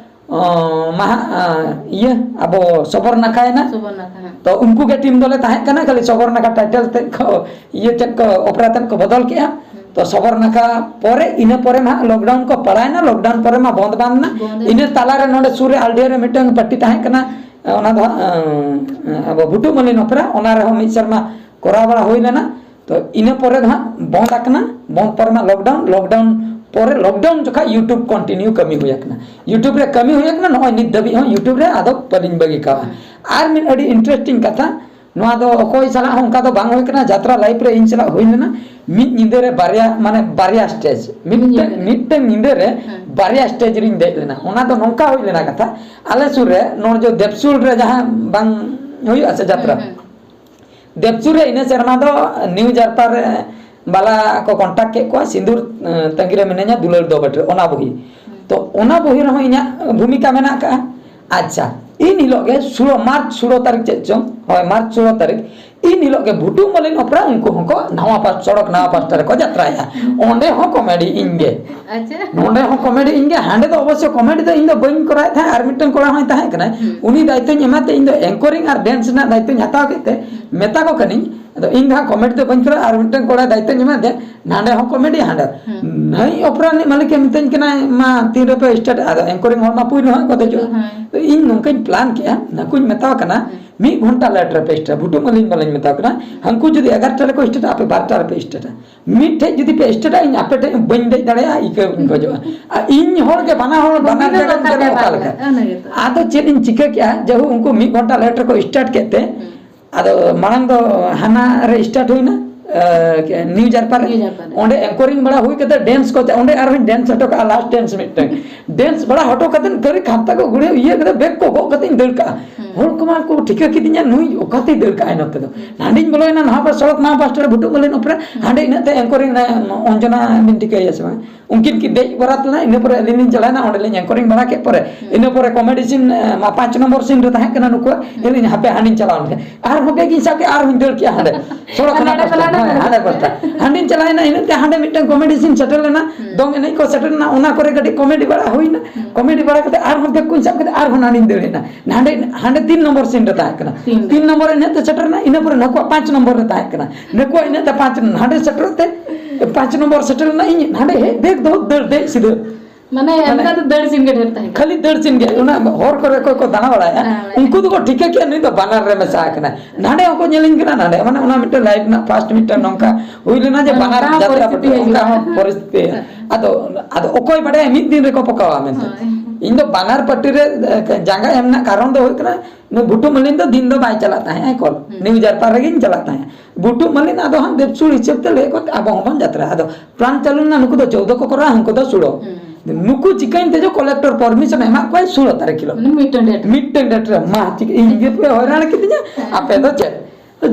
ᱟᱸ, ᱢᱟᱦᱟ, ᱟᱸ, ᱤᱭᱟᱹ, ᱟᱵᱚ ᱥᱚᱵᱚᱨ ᱱᱟᱠᱷᱟᱭᱮᱱᱟ᱾ ᱥᱚᱵᱚᱨ ᱱᱟᱠᱷᱟ, ᱦᱮᱸ᱾ ᱛᱚ ᱩᱱᱠᱩ ᱜᱮ ᱴᱤᱢ ᱫᱚᱞᱮ ᱛᱟᱦᱮᱸ ᱠᱟᱱᱟ, ᱠᱷᱟᱹᱞᱤ ᱥᱚᱵᱚᱨ ᱱᱟᱠᱷᱟ ᱴᱟᱭᱴᱮᱞ ᱛᱮᱫ ᱠᱚ, ᱤᱭᱟᱹ ᱛᱮᱫ ᱠᱚ, ᱚᱯᱮᱨᱟ ᱛᱮᱫ ᱠᱚ ᱵᱚᱫᱚᱞ ᱠᱮᱜᱼᱟ᱾ ᱦᱩᱸ᱾ ᱛᱚ ᱥᱚᱵᱚᱨ ᱱᱟᱠᱷᱟ ᱯᱚᱨᱮ, ᱤᱱᱟᱹ ᱯᱚᱨᱮ ᱢᱟ ᱦᱟᱸᱜ ᱞᱚᱠᱰᱟᱣᱩᱱ ᱠᱚ ᱯᱟᱲᱟᱣᱮᱱᱟ, ᱞᱚᱠᱰᱟᱣᱩᱱ ᱯᱚᱨᱮ ᱢᱟ ᱵᱚᱱᱫ ᱵᱟᱸᱫ ᱮᱱᱟ᱾ ᱵᱚᱱᱫ ᱮᱱᱟ᱾ ᱤᱱᱟᱹ ᱛᱟᱞᱟᱨᱮ ᱱᱚᱰᱮ ᱥᱩᱨ ᱨᱮ ᱟᱞᱰᱤᱦᱟ ᱨᱮ ᱢᱤᱫᱴᱟᱝ ᱯᱟᱨᱴᱤ ᱛᱟᱦᱮᱸ ᱠᱟᱱᱟ, ᱚᱱᱟ ᱫᱚ ᱦᱟᱸᱜ, ᱟᱸ, ᱟᱵᱚ ᱵᱷᱩᱴᱩ ᱢᱟᱹᱞᱤᱱ ᱚᱯᱮᱨᱟ, ᱚᱱᱟ ᱨᱮᱦᱚᱸ ᱢᱤᱫ ᱥᱮᱨᱢᱟ ᱠᱚᱨᱟᱣ ᱵᱟᱲᱟ ᱦᱩᱭ ᱞᱮᱱᱟ᱾ ᱛᱚ ᱤᱱᱟᱹ ᱯᱚᱨᱮ ᱫᱚ ᱦᱟᱸᱜ ᱵᱚᱱᱫ ᱟᱠᱟᱱᱟ, ᱵᱚᱱᱫ ᱯᱚᱨᱮ ᱢᱟ ᱞᱚᱠᱰᱟᱣᱩᱱ, ᱞᱚᱠᱰᱟᱣᱩᱱ ᱯᱚᱨᱮ, ᱞᱚᱠᱰᱟᱣᱩᱱ ᱡᱚᱠᱷᱟᱡ YouTube continue ᱠᱟᱹᱢᱤ ᱦᱩᱭ ᱟᱠᱟᱱᱟ, YouTube ᱨᱮ ᱠᱟᱹᱢᱤ ᱦᱩᱭ ᱟᱠᱟᱱᱟ, ᱱᱚᱜᱼᱚᱭ ᱱᱤᱛ ᱫᱷᱟᱹᱵᱤᱡ ᱦᱚᱸ YouTube ᱨᱮ ᱟᱫᱚ ᱵᱟᱹᱞᱤᱧ ᱵᱟᱹᱜᱤ ᱠᱟᱣᱟ᱾ ᱦᱩᱸ᱾ ᱟᱨ ᱢᱤᱫ ᱟᱹᱰᱤ interesting ᱠᱟᱛᱷᱟ, ᱱᱚᱣᱟ ᱫᱚ ᱚᱠᱚᱭ ᱥᱟᱞᱟᱜ ᱦᱚᱸ ᱚᱱᱠᱟ ᱫᱚ ᱵᱟᱝ ᱦᱩᱭ ᱠᱟᱱᱟ, ᱡᱟᱛᱨᱟ live ᱨᱮ ᱤᱧ ᱥᱟᱞᱟᱜ ᱦᱩᱭ ᱞᱮᱱᱟ, ᱢᱤᱫ ᱧᱤᱫᱟᱹ ᱨᱮ ᱵᱟᱨᱭᱟ, ᱢᱟᱱᱮ ᱵᱟᱨᱭᱟ stage, ᱢᱤᱫ ᱢᱤᱫᱴᱟᱝ, ᱧᱤᱫᱟᱹ ᱨᱮ? ᱢᱤᱫᱴᱟᱝ ᱧᱤᱫᱟᱹ ᱨᱮ ᱦᱩᱸ᱾ ᱵᱟᱨᱭᱟ stage ᱨᱤᱧ ᱫᱮᱡ ᱞᱮᱱᱟ᱾ ᱚᱱᱟ ᱫᱚ ᱱᱚᱝᱠᱟ ᱦᱩᱭ ᱞᱮᱱᱟ ᱠᱟᱛᱷᱟ, ᱟᱞᱮ ᱥᱩᱨ ᱨᱮ ᱱᱚᱰᱮ ᱡᱚ ᱫᱮᱵᱥᱩᱞ ᱨᱮ ᱡᱟᱦᱟᱸ ᱵᱟᱝ ᱦᱩᱭᱩᱜᱼᱟ ᱥᱮ ᱡᱟᱛᱨᱟ, ᱦᱩᱸ, ᱦᱩᱸ᱾ ᱫᱮᱵᱪᱩ ᱨᱮ ᱤᱱᱟᱹ ᱥᱮᱨᱢᱟ ᱫᱚ ᱱᱤᱭᱩ ᱡᱟᱨᱯᱟ ᱨᱮ ᱵᱟᱞᱟ ᱠᱚ contact ᱠᱮᱫ ᱠᱚᱣᱟ, ᱥᱤᱸᱫᱩᱨ, ᱮᱸ, ᱛᱟᱺᱜᱤ ᱨᱮ ᱢᱤᱱᱟᱹᱧᱟ, ᱫᱩᱞᱟᱹᱲ ᱫᱚ ᱵᱟᱹᱴᱨᱟᱹ, ᱚᱱᱟ ᱵᱚᱦᱤ᱾ ᱦᱩᱸ᱾ ᱛᱚ, ᱚᱱᱟ ᱵᱚᱦᱤ ᱨᱮᱦᱚᱸ ᱤᱧᱟᱹᱜ ᱵᱷᱩᱢᱤᱠᱟ ᱢᱮᱱᱟᱜ ᱟᱠᱟᱜᱼᱟ᱾ ᱟᱪᱪᱷᱟ, ᱤᱱ ᱦᱤᱞᱳᱜ ᱜᱮ ᱥᱳᱞᱳ ᱢᱟᱨᱪ, ᱥᱳᱞᱳ ᱛᱟᱹᱨᱤᱠᱷ ᱪᱮᱫ ᱪᱚᱝ, ᱦᱳᱭ, ᱢᱟᱨᱪ ᱥᱳᱞᱳ ᱛᱟᱹᱨᱤᱠᱷ, ᱤᱱ ᱦᱤᱞᱳᱜ ᱜᱮ ᱵᱷᱩᱴᱩ ᱢᱟᱹᱞᱤᱱ ᱚᱯᱮᱨᱟ, ᱩᱱᱠᱩ ᱦᱚᱸᱠᱚ ᱱᱟᱣᱟ ᱯᱟᱥ-, ᱥᱚᱲᱚᱠ ᱱᱟᱣᱟ ᱯᱟᱥᱴᱟ ᱨᱮᱠᱚ ᱡᱟᱛᱨᱟᱭᱟ᱾ ᱚᱸᱰᱮ ᱦᱚᱸ ᱠᱚᱢᱮᱰᱤ ᱤᱧ ᱜᱮ᱾ ᱟᱪᱪᱷᱟ᱾ ᱱᱚᱰᱮ ᱦᱚᱸ ᱠᱚᱢᱮᱰᱤ ᱤᱧ ᱜᱮ, ᱦᱟᱸᱰᱮ ᱫᱚ ᱚᱵᱚᱥᱥᱚ ᱠᱚᱢᱮᱰᱤ ᱫᱚ ᱤᱧ ᱫᱚ ᱵᱟᱹᱧ ᱠᱚᱨᱟᱣᱮᱫ ᱛᱟᱦᱮᱸᱫ, ᱟᱨ ᱢᱤᱫᱴᱟᱝ ᱠᱚᱲᱟ ᱦᱚᱸᱭ ᱛᱟᱦᱮᱸ ᱠᱟᱱᱟᱭ, ᱦᱩᱸ᱾ ᱩᱱᱤ ᱫᱟᱭᱤᱛᱛᱚᱧ ᱮᱢᱟᱫ ᱛᱮ ᱤᱧ ᱫᱚ anchoring ᱟᱨ dance ᱨᱮᱱᱟᱜ ᱫᱟᱭᱤᱛᱛᱚᱧ ᱦᱟᱛᱟᱣ ᱠᱮᱫ ᱛᱮ, ᱦᱩᱸ᱾ ᱢᱮᱛᱟ ᱠᱚ ᱠᱟᱹᱱᱟᱹᱧ, ᱟᱫᱚ ᱤᱧ ᱫᱚ ᱦᱟᱸᱜ ᱠᱚᱢᱮᱰᱤ ᱫᱚ ᱵᱟᱹᱧ ᱠᱚᱨᱟᱣᱟ, ᱟᱨ ᱢᱤᱫᱴᱟᱝ ᱠᱚᱲᱟ ᱫᱟᱭᱤᱛᱛᱚᱧ ᱮᱢᱟ ᱫᱮᱭᱟ, ᱱᱟᱸᱰᱮ ᱦᱚᱸ ᱠᱚᱢᱮᱰᱤ, ᱦᱟᱸᱰᱮ᱾ ᱦᱩᱸ᱾ ᱱᱟᱹᱭ ᱚᱯᱮᱨᱟ ᱨᱤᱱᱤᱡ ᱢᱟᱹᱞᱤᱠ ᱮ ᱢᱤᱛᱟᱹᱧ ᱠᱟᱱᱟᱭ, "ᱢᱟ ᱛᱤᱱ ᱨᱮᱯᱮ ᱥᱴᱟᱨᱴ?" ᱟᱫᱚ ᱮᱝᱠᱚᱨᱤᱝ ᱦᱚᱲ ᱢᱟ ᱯᱩᱭᱞᱩ ᱦᱟᱸᱜ ᱠᱚ ᱫᱮᱡᱚᱜᱼᱟ᱾ ᱦᱳᱭ᱾ ᱛᱚ ᱤᱧ ᱱᱚᱝᱠᱟᱧ ᱯᱞᱟᱱ ᱠᱮᱜᱼᱟ, ᱱᱟᱹᱠᱩᱧ ᱢᱮᱛᱟᱣ ᱠᱟᱱᱟ, ᱦᱩᱸ᱾ ᱢᱤᱫ ᱜᱷᱚᱱᱴᱟ ᱞᱮᱴ ᱨᱮᱯᱮ ᱥᱴᱟᱨᱴᱟ, ᱵᱷᱩᱴᱩ ᱢᱟᱹᱞᱤᱧ ᱵᱟᱞᱤᱧ ᱢᱮᱛᱟᱣ ᱠᱟᱱᱟ, ᱦᱩᱸ᱾ ᱦᱟᱹᱱᱠᱩ ᱡᱩᱫᱤ ᱮᱜᱟᱨᱚᱴᱟ ᱨᱮᱠᱚ ᱥᱴᱟᱨᱴᱟ, ᱟᱯᱮ ᱵᱟᱨᱚᱴᱟ ᱨᱮᱯᱮ ᱥᱴᱟᱨᱴᱟ᱾ ᱢᱤᱫ ᱴᱷᱮᱡ ᱡᱩᱫᱤ ᱯᱮ ᱥᱴᱟᱨᱴᱟ, ᱤᱧ ᱟᱯᱮ ᱴᱷᱮᱡ ᱵᱟᱹᱧ ᱫᱮᱡ ᱫᱟᱲᱮᱭᱟᱜᱼᱟ, ᱤᱠᱟᱹᱧ ᱠᱷᱚᱡᱚᱜᱼᱟ᱾ ᱟᱨ ᱤᱧ ᱦᱚᱲ ᱜᱮ ᱵᱟᱱᱟ ᱦᱚᱲ ᱵᱟᱱᱟᱨ ᱵᱩᱜᱤ ᱫᱚ ᱡᱟᱭᱜᱟ ᱨᱮᱧ ᱠᱟᱛᱷᱟ ᱪᱟᱞᱟᱜᱼᱟ, ᱠᱟᱱ ᱚᱠᱟ ᱜᱮᱭᱟ, ᱞᱮᱠᱟ? ᱚᱱᱟ ᱜᱮᱛᱚ᱾ ᱟᱫᱚ ᱪᱮᱫ ᱤᱧ ᱪᱤᱠᱟᱹ ᱠᱮᱜᱼᱟ, ᱡᱟᱭᱦᱳᱠ ᱩᱱᱠᱩ ᱢᱤᱫ ᱜᱷᱚᱱᱴᱟ ᱞᱮᱴ ᱨᱮᱠᱚ ᱥᱴᱟᱨᱴ ᱠᱮᱫ ᱛᱮ, ᱦᱩᱸ᱾ ᱟᱫᱚ ᱢᱟᱲᱟᱝ ᱫᱚ ᱦᱟᱱᱟ ᱨᱮ ᱥᱴᱟᱨᱴ ᱦᱩᱭᱱᱟ, ᱮ, ᱱᱤᱭᱩ ᱡᱟᱨᱯᱟ ᱨᱮ᱾ ᱱᱤᱭᱩ ᱡᱟᱨᱯᱟ ᱨᱮ᱾ ᱚᱸᱰᱮ ᱮᱝᱠᱚᱨᱤᱝ ᱵᱟᱲᱟ ᱦᱩᱭ ᱠᱟᱛᱮ ᱰᱮᱱᱥ ᱠᱚ ᱪᱟ-, ᱚᱸᱰᱮ ᱟᱨᱦᱚᱸᱧ ᱰᱮᱱᱥ ᱦᱚᱴᱚ ᱠᱟᱜᱼᱟ, ᱞᱟᱥᱴ ᱰᱮᱱᱥ ᱢᱤᱫᱴᱟᱝ᱾ ᱰᱮᱱᱥ ᱵᱟᱲᱟ ᱦᱚᱴᱚ ᱠᱟᱛᱮ ᱠᱷᱟᱹᱞᱤ ᱠᱷᱟᱯᱛᱟ ᱠᱚ ᱜᱩᱲᱤᱭᱟᱹᱣ ᱤᱭᱟᱹ ᱠᱟᱛᱮ ᱵᱮᱜᱽ ᱠᱚ ᱜᱚᱜ ᱠᱟᱛᱮᱧ ᱫᱟᱹᱲ ᱠᱟᱜᱼᱟ᱾ ᱦᱩᱸ᱾ ᱦᱚᱲ ᱠᱚᱢᱟ ᱠᱚ ᱴᱷᱤᱠᱟᱹ ᱠᱤᱫᱤᱧᱟ, ᱱᱩᱭ ᱚᱠᱟᱛᱮᱭ ᱫᱟᱹᱲ ᱠᱟᱜᱼᱟᱭ ᱱᱚᱛᱮ ᱫᱚ᱾ ᱦᱩᱸ᱾ ᱦᱟᱸᱰᱮᱧ ᱵᱚᱞᱚᱭᱮᱱᱟ ᱱᱟᱣᱟ ᱯᱟᱥ ᱥᱚᱲᱚᱠ, ᱱᱟᱣᱟ ᱯᱟᱥ ᱥᱴᱮᱱᱰ ᱨᱮ ᱵᱷᱩᱴᱩ ᱢᱟᱹᱞᱤᱱ ᱚᱯᱮᱨᱟ, ᱦᱩᱸ᱾ ᱦᱟᱸᱰᱮ ᱤᱱᱟᱹᱜ ᱛᱮ ᱮᱝᱠᱚᱨᱤᱝ ᱚᱸᱡᱚᱱᱟ ᱵᱤᱱ ᱴᱷᱤᱠᱟᱹᱭᱟ ᱥᱮ ᱵᱟᱝ? ᱩᱱᱠᱤᱱ ᱠᱤᱱ ᱫᱮᱡ ᱵᱟᱨᱟᱛ ᱞᱮᱱᱟ, ᱤᱱᱟᱹ ᱯᱚᱨᱮ ᱟᱹᱞᱤᱧ ᱞᱤᱧ ᱪᱟᱞᱟᱣᱮᱱᱟ, ᱚᱸᱰᱮ ᱞᱤᱧ ᱮᱝᱠᱚᱨᱤᱝ ᱵᱟᱲᱟ ᱠᱮᱫ ᱯᱚᱨᱮ, ᱦᱩᱸ᱾ ᱤᱱᱟᱹ ᱯᱚᱨᱮ ᱠᱚᱢᱮᱰᱤ ᱥᱤᱱ, ᱮ, ᱢᱟ ᱯᱟᱸᱪ ᱱᱚᱢᱵᱚᱨ ᱥᱤᱱ ᱨᱮ ᱛᱟᱦᱮᱸ ᱠᱟᱱᱟ ᱱᱩᱠᱩᱣᱟᱜ, ᱦᱩᱸ᱾ ᱟᱹᱞᱤᱧ ᱦᱟᱯᱮ ᱦᱟᱸᱰᱮᱧ ᱪᱟᱞᱟᱣ ᱞᱮᱱ ᱜᱮ᱾ ᱟᱨᱦᱚᱸ ᱵᱮᱜᱽ ᱤᱧ ᱥᱟᱵ ᱠᱮᱫᱼᱟ, ᱟᱨᱦᱚᱸᱧ ᱫᱟᱹᱲ ᱠᱮᱫᱼᱟ ᱦᱟᱸᱰᱮ᱾ ᱥᱚᱲᱚᱠ ᱦᱟᱱᱟ ᱦᱟᱸᱰᱮ ᱯᱟᱥᱴᱟ, ᱯᱟᱞᱟ ᱦᱮᱸ, ᱦᱟᱸᱰᱮ᱾ ᱦᱟᱸᱰᱮ ᱯᱟᱥᱴᱟ᱾ ᱦᱟᱸᱰᱮᱧ ᱪᱟᱞᱟᱣᱮᱱᱟ, ᱤᱱᱟᱹ ᱛᱮ ᱦᱟᱸᱰᱮ ᱢᱤᱫᱴᱟᱝ ᱠᱚᱢᱮᱰᱤ ᱥᱤᱱ ᱥᱮᱴᱮᱨ ᱞᱮᱱᱟ, ᱦᱩᱸ᱾ ᱫᱚᱝ ᱮᱱᱮᱡ ᱠᱚ ᱥᱮᱴᱮᱨ ᱞᱮᱱᱟ, ᱚᱱᱟ ᱠᱚᱨᱮ ᱠᱟᱹᱴᱤᱡ ᱠᱚᱢᱮᱰᱤ ᱵᱟᱲᱟ ᱦᱩᱭᱱᱟ᱾ ᱦᱩᱸ᱾ ᱠᱚᱢᱮᱰᱤ ᱵᱟᱲᱟ ᱠᱟᱛᱮ ᱟᱨᱦᱚᱸ ᱵᱮᱜᱽ ᱠᱚᱧ ᱥᱟᱵ ᱠᱮᱫᱟ, ᱟᱨᱦᱚᱸ ᱦᱟᱸᱰᱮᱧ ᱫᱟᱹᱲ ᱮᱱᱟ᱾ ᱦᱟᱸᱰᱮ, ᱦᱟᱸᱰᱮ ᱛᱤᱱ ᱱᱚᱢᱵᱚᱨ ᱥᱤᱱ ᱨᱮ ᱛᱟᱦᱮᱸ ᱠᱟᱱᱟ᱾ ᱛᱤᱱ ᱨᱮ? ᱛᱤᱱ ᱱᱚᱢᱵᱚᱨ ᱤᱱᱟᱹ ᱛᱮ ᱥᱮᱴᱮᱨ ᱮᱱᱟ, ᱤᱱᱟᱹ ᱯᱚᱨᱮ ᱱᱩᱠᱩᱣᱟᱜ ᱯᱟᱸᱪ ᱱᱚᱢᱵᱚᱨ ᱨᱮ ᱛᱟᱦᱮᱸ ᱠᱟᱱᱟ᱾ ᱱᱩᱠᱩᱣᱟᱜ ᱤᱱᱟᱹ ᱛᱮ ᱯᱟᱸᱪ, ᱦᱟᱸᱰᱮ ᱥᱮᱴᱮᱨᱚᱜ ᱛᱮ ᱯᱟᱸᱪ ᱱᱚᱢᱵᱚᱨ ᱥᱮᱴᱮᱨ ᱞᱮᱱᱟ, ᱤᱧ ᱦᱟᱸᱰᱮ ᱦᱮᱡ ᱵᱮᱜᱽ ᱫᱚᱦᱚ ᱫᱟᱹᱲ ᱫᱮᱡ ᱥᱤᱫᱷᱟᱹ᱾ ᱢᱟᱱᱮ, ᱢᱟᱱᱮ, ᱚᱱᱠᱟ ᱫᱚ ᱫᱟᱹᱲ ᱥᱤᱱ ᱜᱮ ᱰᱷᱮᱨ ᱛᱟᱦᱮᱸ ᱠᱟᱱᱟ᱾ ᱠᱷᱟᱹᱞᱤ ᱫᱟᱹᱲ ᱥᱤᱱ ᱜᱮ, ᱚᱱᱟ ᱦᱚᱨ ᱠᱚᱨᱮ ᱚᱠᱚᱭ ᱠᱚ ᱫᱟᱬᱟ ᱵᱟᱲᱟᱭᱟ, ᱦᱮᱸ, ᱵᱟᱲᱟᱭᱟ᱾ ᱩᱱᱠᱩ ᱫᱚᱠᱚ ᱴᱷᱤᱠᱟᱹ ᱠᱮᱜᱼᱟ ᱱᱩᱭ ᱫᱚ ᱵᱟᱱᱟᱨ ᱨᱮ ᱢᱮᱥᱟ ᱟᱠᱟᱱᱟ᱾ ᱱᱟᱸᱰᱮ ᱦᱚᱸᱠᱚ ᱧᱮᱞᱤᱧ ᱠᱟᱱᱟ, ᱱᱟᱸᱰᱮ, ᱢᱟᱱᱮ, ᱚᱱᱟ ᱢᱤᱫᱴᱟᱝ ᱞᱟᱭᱤᱯᱷ ᱨᱮᱱᱟᱜ ᱯᱷᱟᱥᱴ ᱢᱤᱫᱴᱟᱝ ᱱᱚᱝᱠᱟ ᱦᱩᱭ ᱞᱮᱱᱟ ᱡᱮ ᱢᱟᱱᱮ, ᱵᱟᱱᱟᱨ ᱚᱱᱠᱟ ᱦᱚᱸ ᱡᱟᱛᱨᱟ ᱯᱚᱨᱤᱥᱛᱷᱤᱛᱤ ᱯᱟᱹᱴᱤ, ᱚᱱᱠᱟ ᱦᱤᱡᱩᱜᱼᱟ᱾ ᱦᱚᱸ ᱯᱚᱨᱤᱥᱛᱷᱤᱛᱤ᱾ ᱦᱮᱸ᱾ ᱟᱫᱚ, ᱟᱫᱚ ᱚᱠᱚᱭ ᱵᱟᱰᱟᱭᱟ ᱢᱤᱫ ᱫᱤᱱ ᱨᱮᱠᱚ ᱯᱚᱠᱟᱣᱟ ᱢᱮᱱᱛᱮ᱾ ᱦᱳᱭ᱾ ᱤᱧ ᱫᱚ ᱵᱟᱱᱟᱨ ᱯᱟᱹᱴᱤ ᱨᱮ, ᱮ, ᱡᱟᱸᱜᱟ ᱮᱢ ᱨᱮᱱᱟᱜ ᱠᱟᱨᱚᱱ ᱫᱚ ᱦᱩᱭᱩᱜ ᱠᱟᱱᱟ, ᱱᱩᱭ ᱵᱷᱩᱴᱩ ᱢᱟᱹᱞᱤᱱ ᱫᱚ ᱫᱤᱱ ᱫᱚ ᱵᱟᱭ ᱪᱟᱞᱟᱜ ᱛᱟᱦᱮᱸᱜ, ᱦᱮᱸ, ᱠᱚᱞ᱾ ᱦᱩᱸ᱾ ᱱᱤᱭᱩ ᱡᱟᱨᱯᱟ ᱨᱮᱜᱮᱧ ᱪᱟᱞᱟᱜ ᱛᱟᱦᱮᱸᱜ᱾ ᱵᱷᱩᱴᱩ ᱢᱟᱹᱞᱤᱱ ᱟᱫᱚ ᱦᱟᱸᱜ ᱫᱮᱵ ᱥᱩᱲ ᱦᱤᱥᱟᱹᱵ ᱛᱮ ᱞᱟᱹᱭ ᱠᱚ ᱟᱵᱚ ᱦᱚᱸᱵᱚᱱ ᱡᱟᱛᱨᱟ᱾ ᱟᱫᱚ ᱯᱞᱟᱱ ᱪᱟᱹᱞᱩ ᱞᱮᱱᱟ, ᱱᱩᱠᱩ ᱫᱚ ᱪᱳᱣᱫᱚ ᱠᱚ ᱠᱚᱨᱟᱣᱟ, ᱦᱟᱹᱱᱠᱩ ᱫᱚ ᱥᱩᱲᱚ᱾ ᱦᱩᱸ᱾ ᱱᱩᱠᱩ ᱪᱤᱠᱟᱹᱧ ᱛᱮᱡᱚ ᱠᱚᱞᱮᱠᱴᱚᱨ ᱯᱟᱨᱢᱤᱥᱚᱱ ᱮᱢᱟᱜ ᱠᱚᱣᱟᱭ ᱥᱩᱲᱚ ᱛᱟᱹᱨᱤᱠᱷ ᱦᱤᱞᱳᱜ᱾ ᱢᱟᱱᱮ ᱢᱤᱫᱴᱮᱱ ᱰᱮᱴ᱾ ᱢᱤᱫᱴᱮᱱ ᱰᱮᱴ ᱨᱮ, ᱢᱟ ᱪᱤᱠᱟᱹ ᱤᱧ ᱜᱮ ᱯᱮ ᱦᱚᱭᱨᱟᱱ ᱠᱤᱫᱤᱧᱟ, ᱦᱮᱸ᱾ ᱟᱯᱮ ᱫᱚ ᱪᱮᱫ?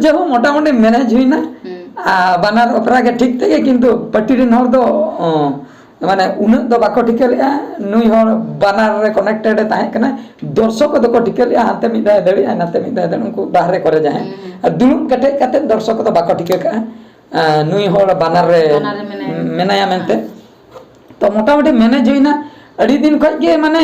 ᱡᱮᱦᱳᱠ, ᱢᱚᱴᱟᱢᱩᱴᱤ ᱢᱮᱱᱮᱡᱽ ᱦᱩᱭᱱᱟ᱾ ᱦᱩᱸ᱾ ᱟᱨ ᱵᱟᱱᱟᱨ ᱚᱯᱮᱨᱟ ᱜᱮ ᱴᱷᱤᱠ ᱛᱮᱜᱮ, ᱠᱤᱱᱛᱩ ᱯᱟᱹᱴᱤ ᱨᱮᱱ ᱦᱚᱲ ᱫᱚ, ᱚ, ᱢᱟᱱᱮ ᱩᱱᱟᱹᱜ ᱫᱚ ᱵᱟᱠᱚ ᱴᱷᱤᱠᱟᱹ ᱞᱮᱜᱼᱟ᱾ ᱱᱩᱭ ᱦᱚᱲ ᱵᱟᱱᱟᱨ ᱨᱮ ᱠᱚᱱᱮᱠᱴᱮᱰ ᱮ ᱛᱟᱦᱮᱸ ᱠᱟᱱᱟ, ᱫᱚᱨᱥᱚᱠ ᱠᱚᱫᱚ ᱠᱚ ᱴᱷᱤᱠᱟᱹ ᱞᱮᱜᱼᱟ, ᱦᱟᱱᱛᱮ ᱢᱤᱫ ᱫᱷᱟᱣ ᱮ ᱫᱟᱹᱲᱮᱜᱼᱟ, ᱱᱟᱛᱮ ᱢᱤᱫ ᱫᱷᱟᱣ ᱮ ᱫᱟᱹᱲ, ᱩᱱᱠᱩ ᱵᱟᱦᱨᱮ ᱠᱚᱨᱮ ᱡᱟᱦᱟᱸᱭ᱾ ᱦᱩᱸ᱾ ᱟᱨ ᱫᱩᱲᱩᱵ ᱠᱮᱴᱮᱡ ᱠᱟᱛᱮ ᱫᱚᱨᱥᱚᱠ ᱠᱚᱫᱚ ᱵᱟᱠᱚ ᱴᱷᱤᱠᱟᱹ ᱠᱟᱜᱼᱟ, ᱟᱨ ᱱᱩᱭ ᱦᱚᱲ ᱵᱟᱱᱟᱨ ᱨᱮ ᱵᱟᱱᱟᱨ ᱨᱮ ᱢᱮᱱᱟᱭᱟ᱾ ᱢᱮᱱᱟᱭᱟ ᱢᱮᱱᱛᱮ᱾ ᱦᱮᱸ᱾ ᱛᱚ ᱢᱚᱴᱟᱢᱩᱴᱤ ᱢᱮᱱᱮᱡᱽ ᱦᱩᱭᱱᱟ, ᱟᱹᱰᱤ ᱫᱤᱱ ᱠᱷᱚᱡ ᱜᱮ ᱢᱟᱱᱮ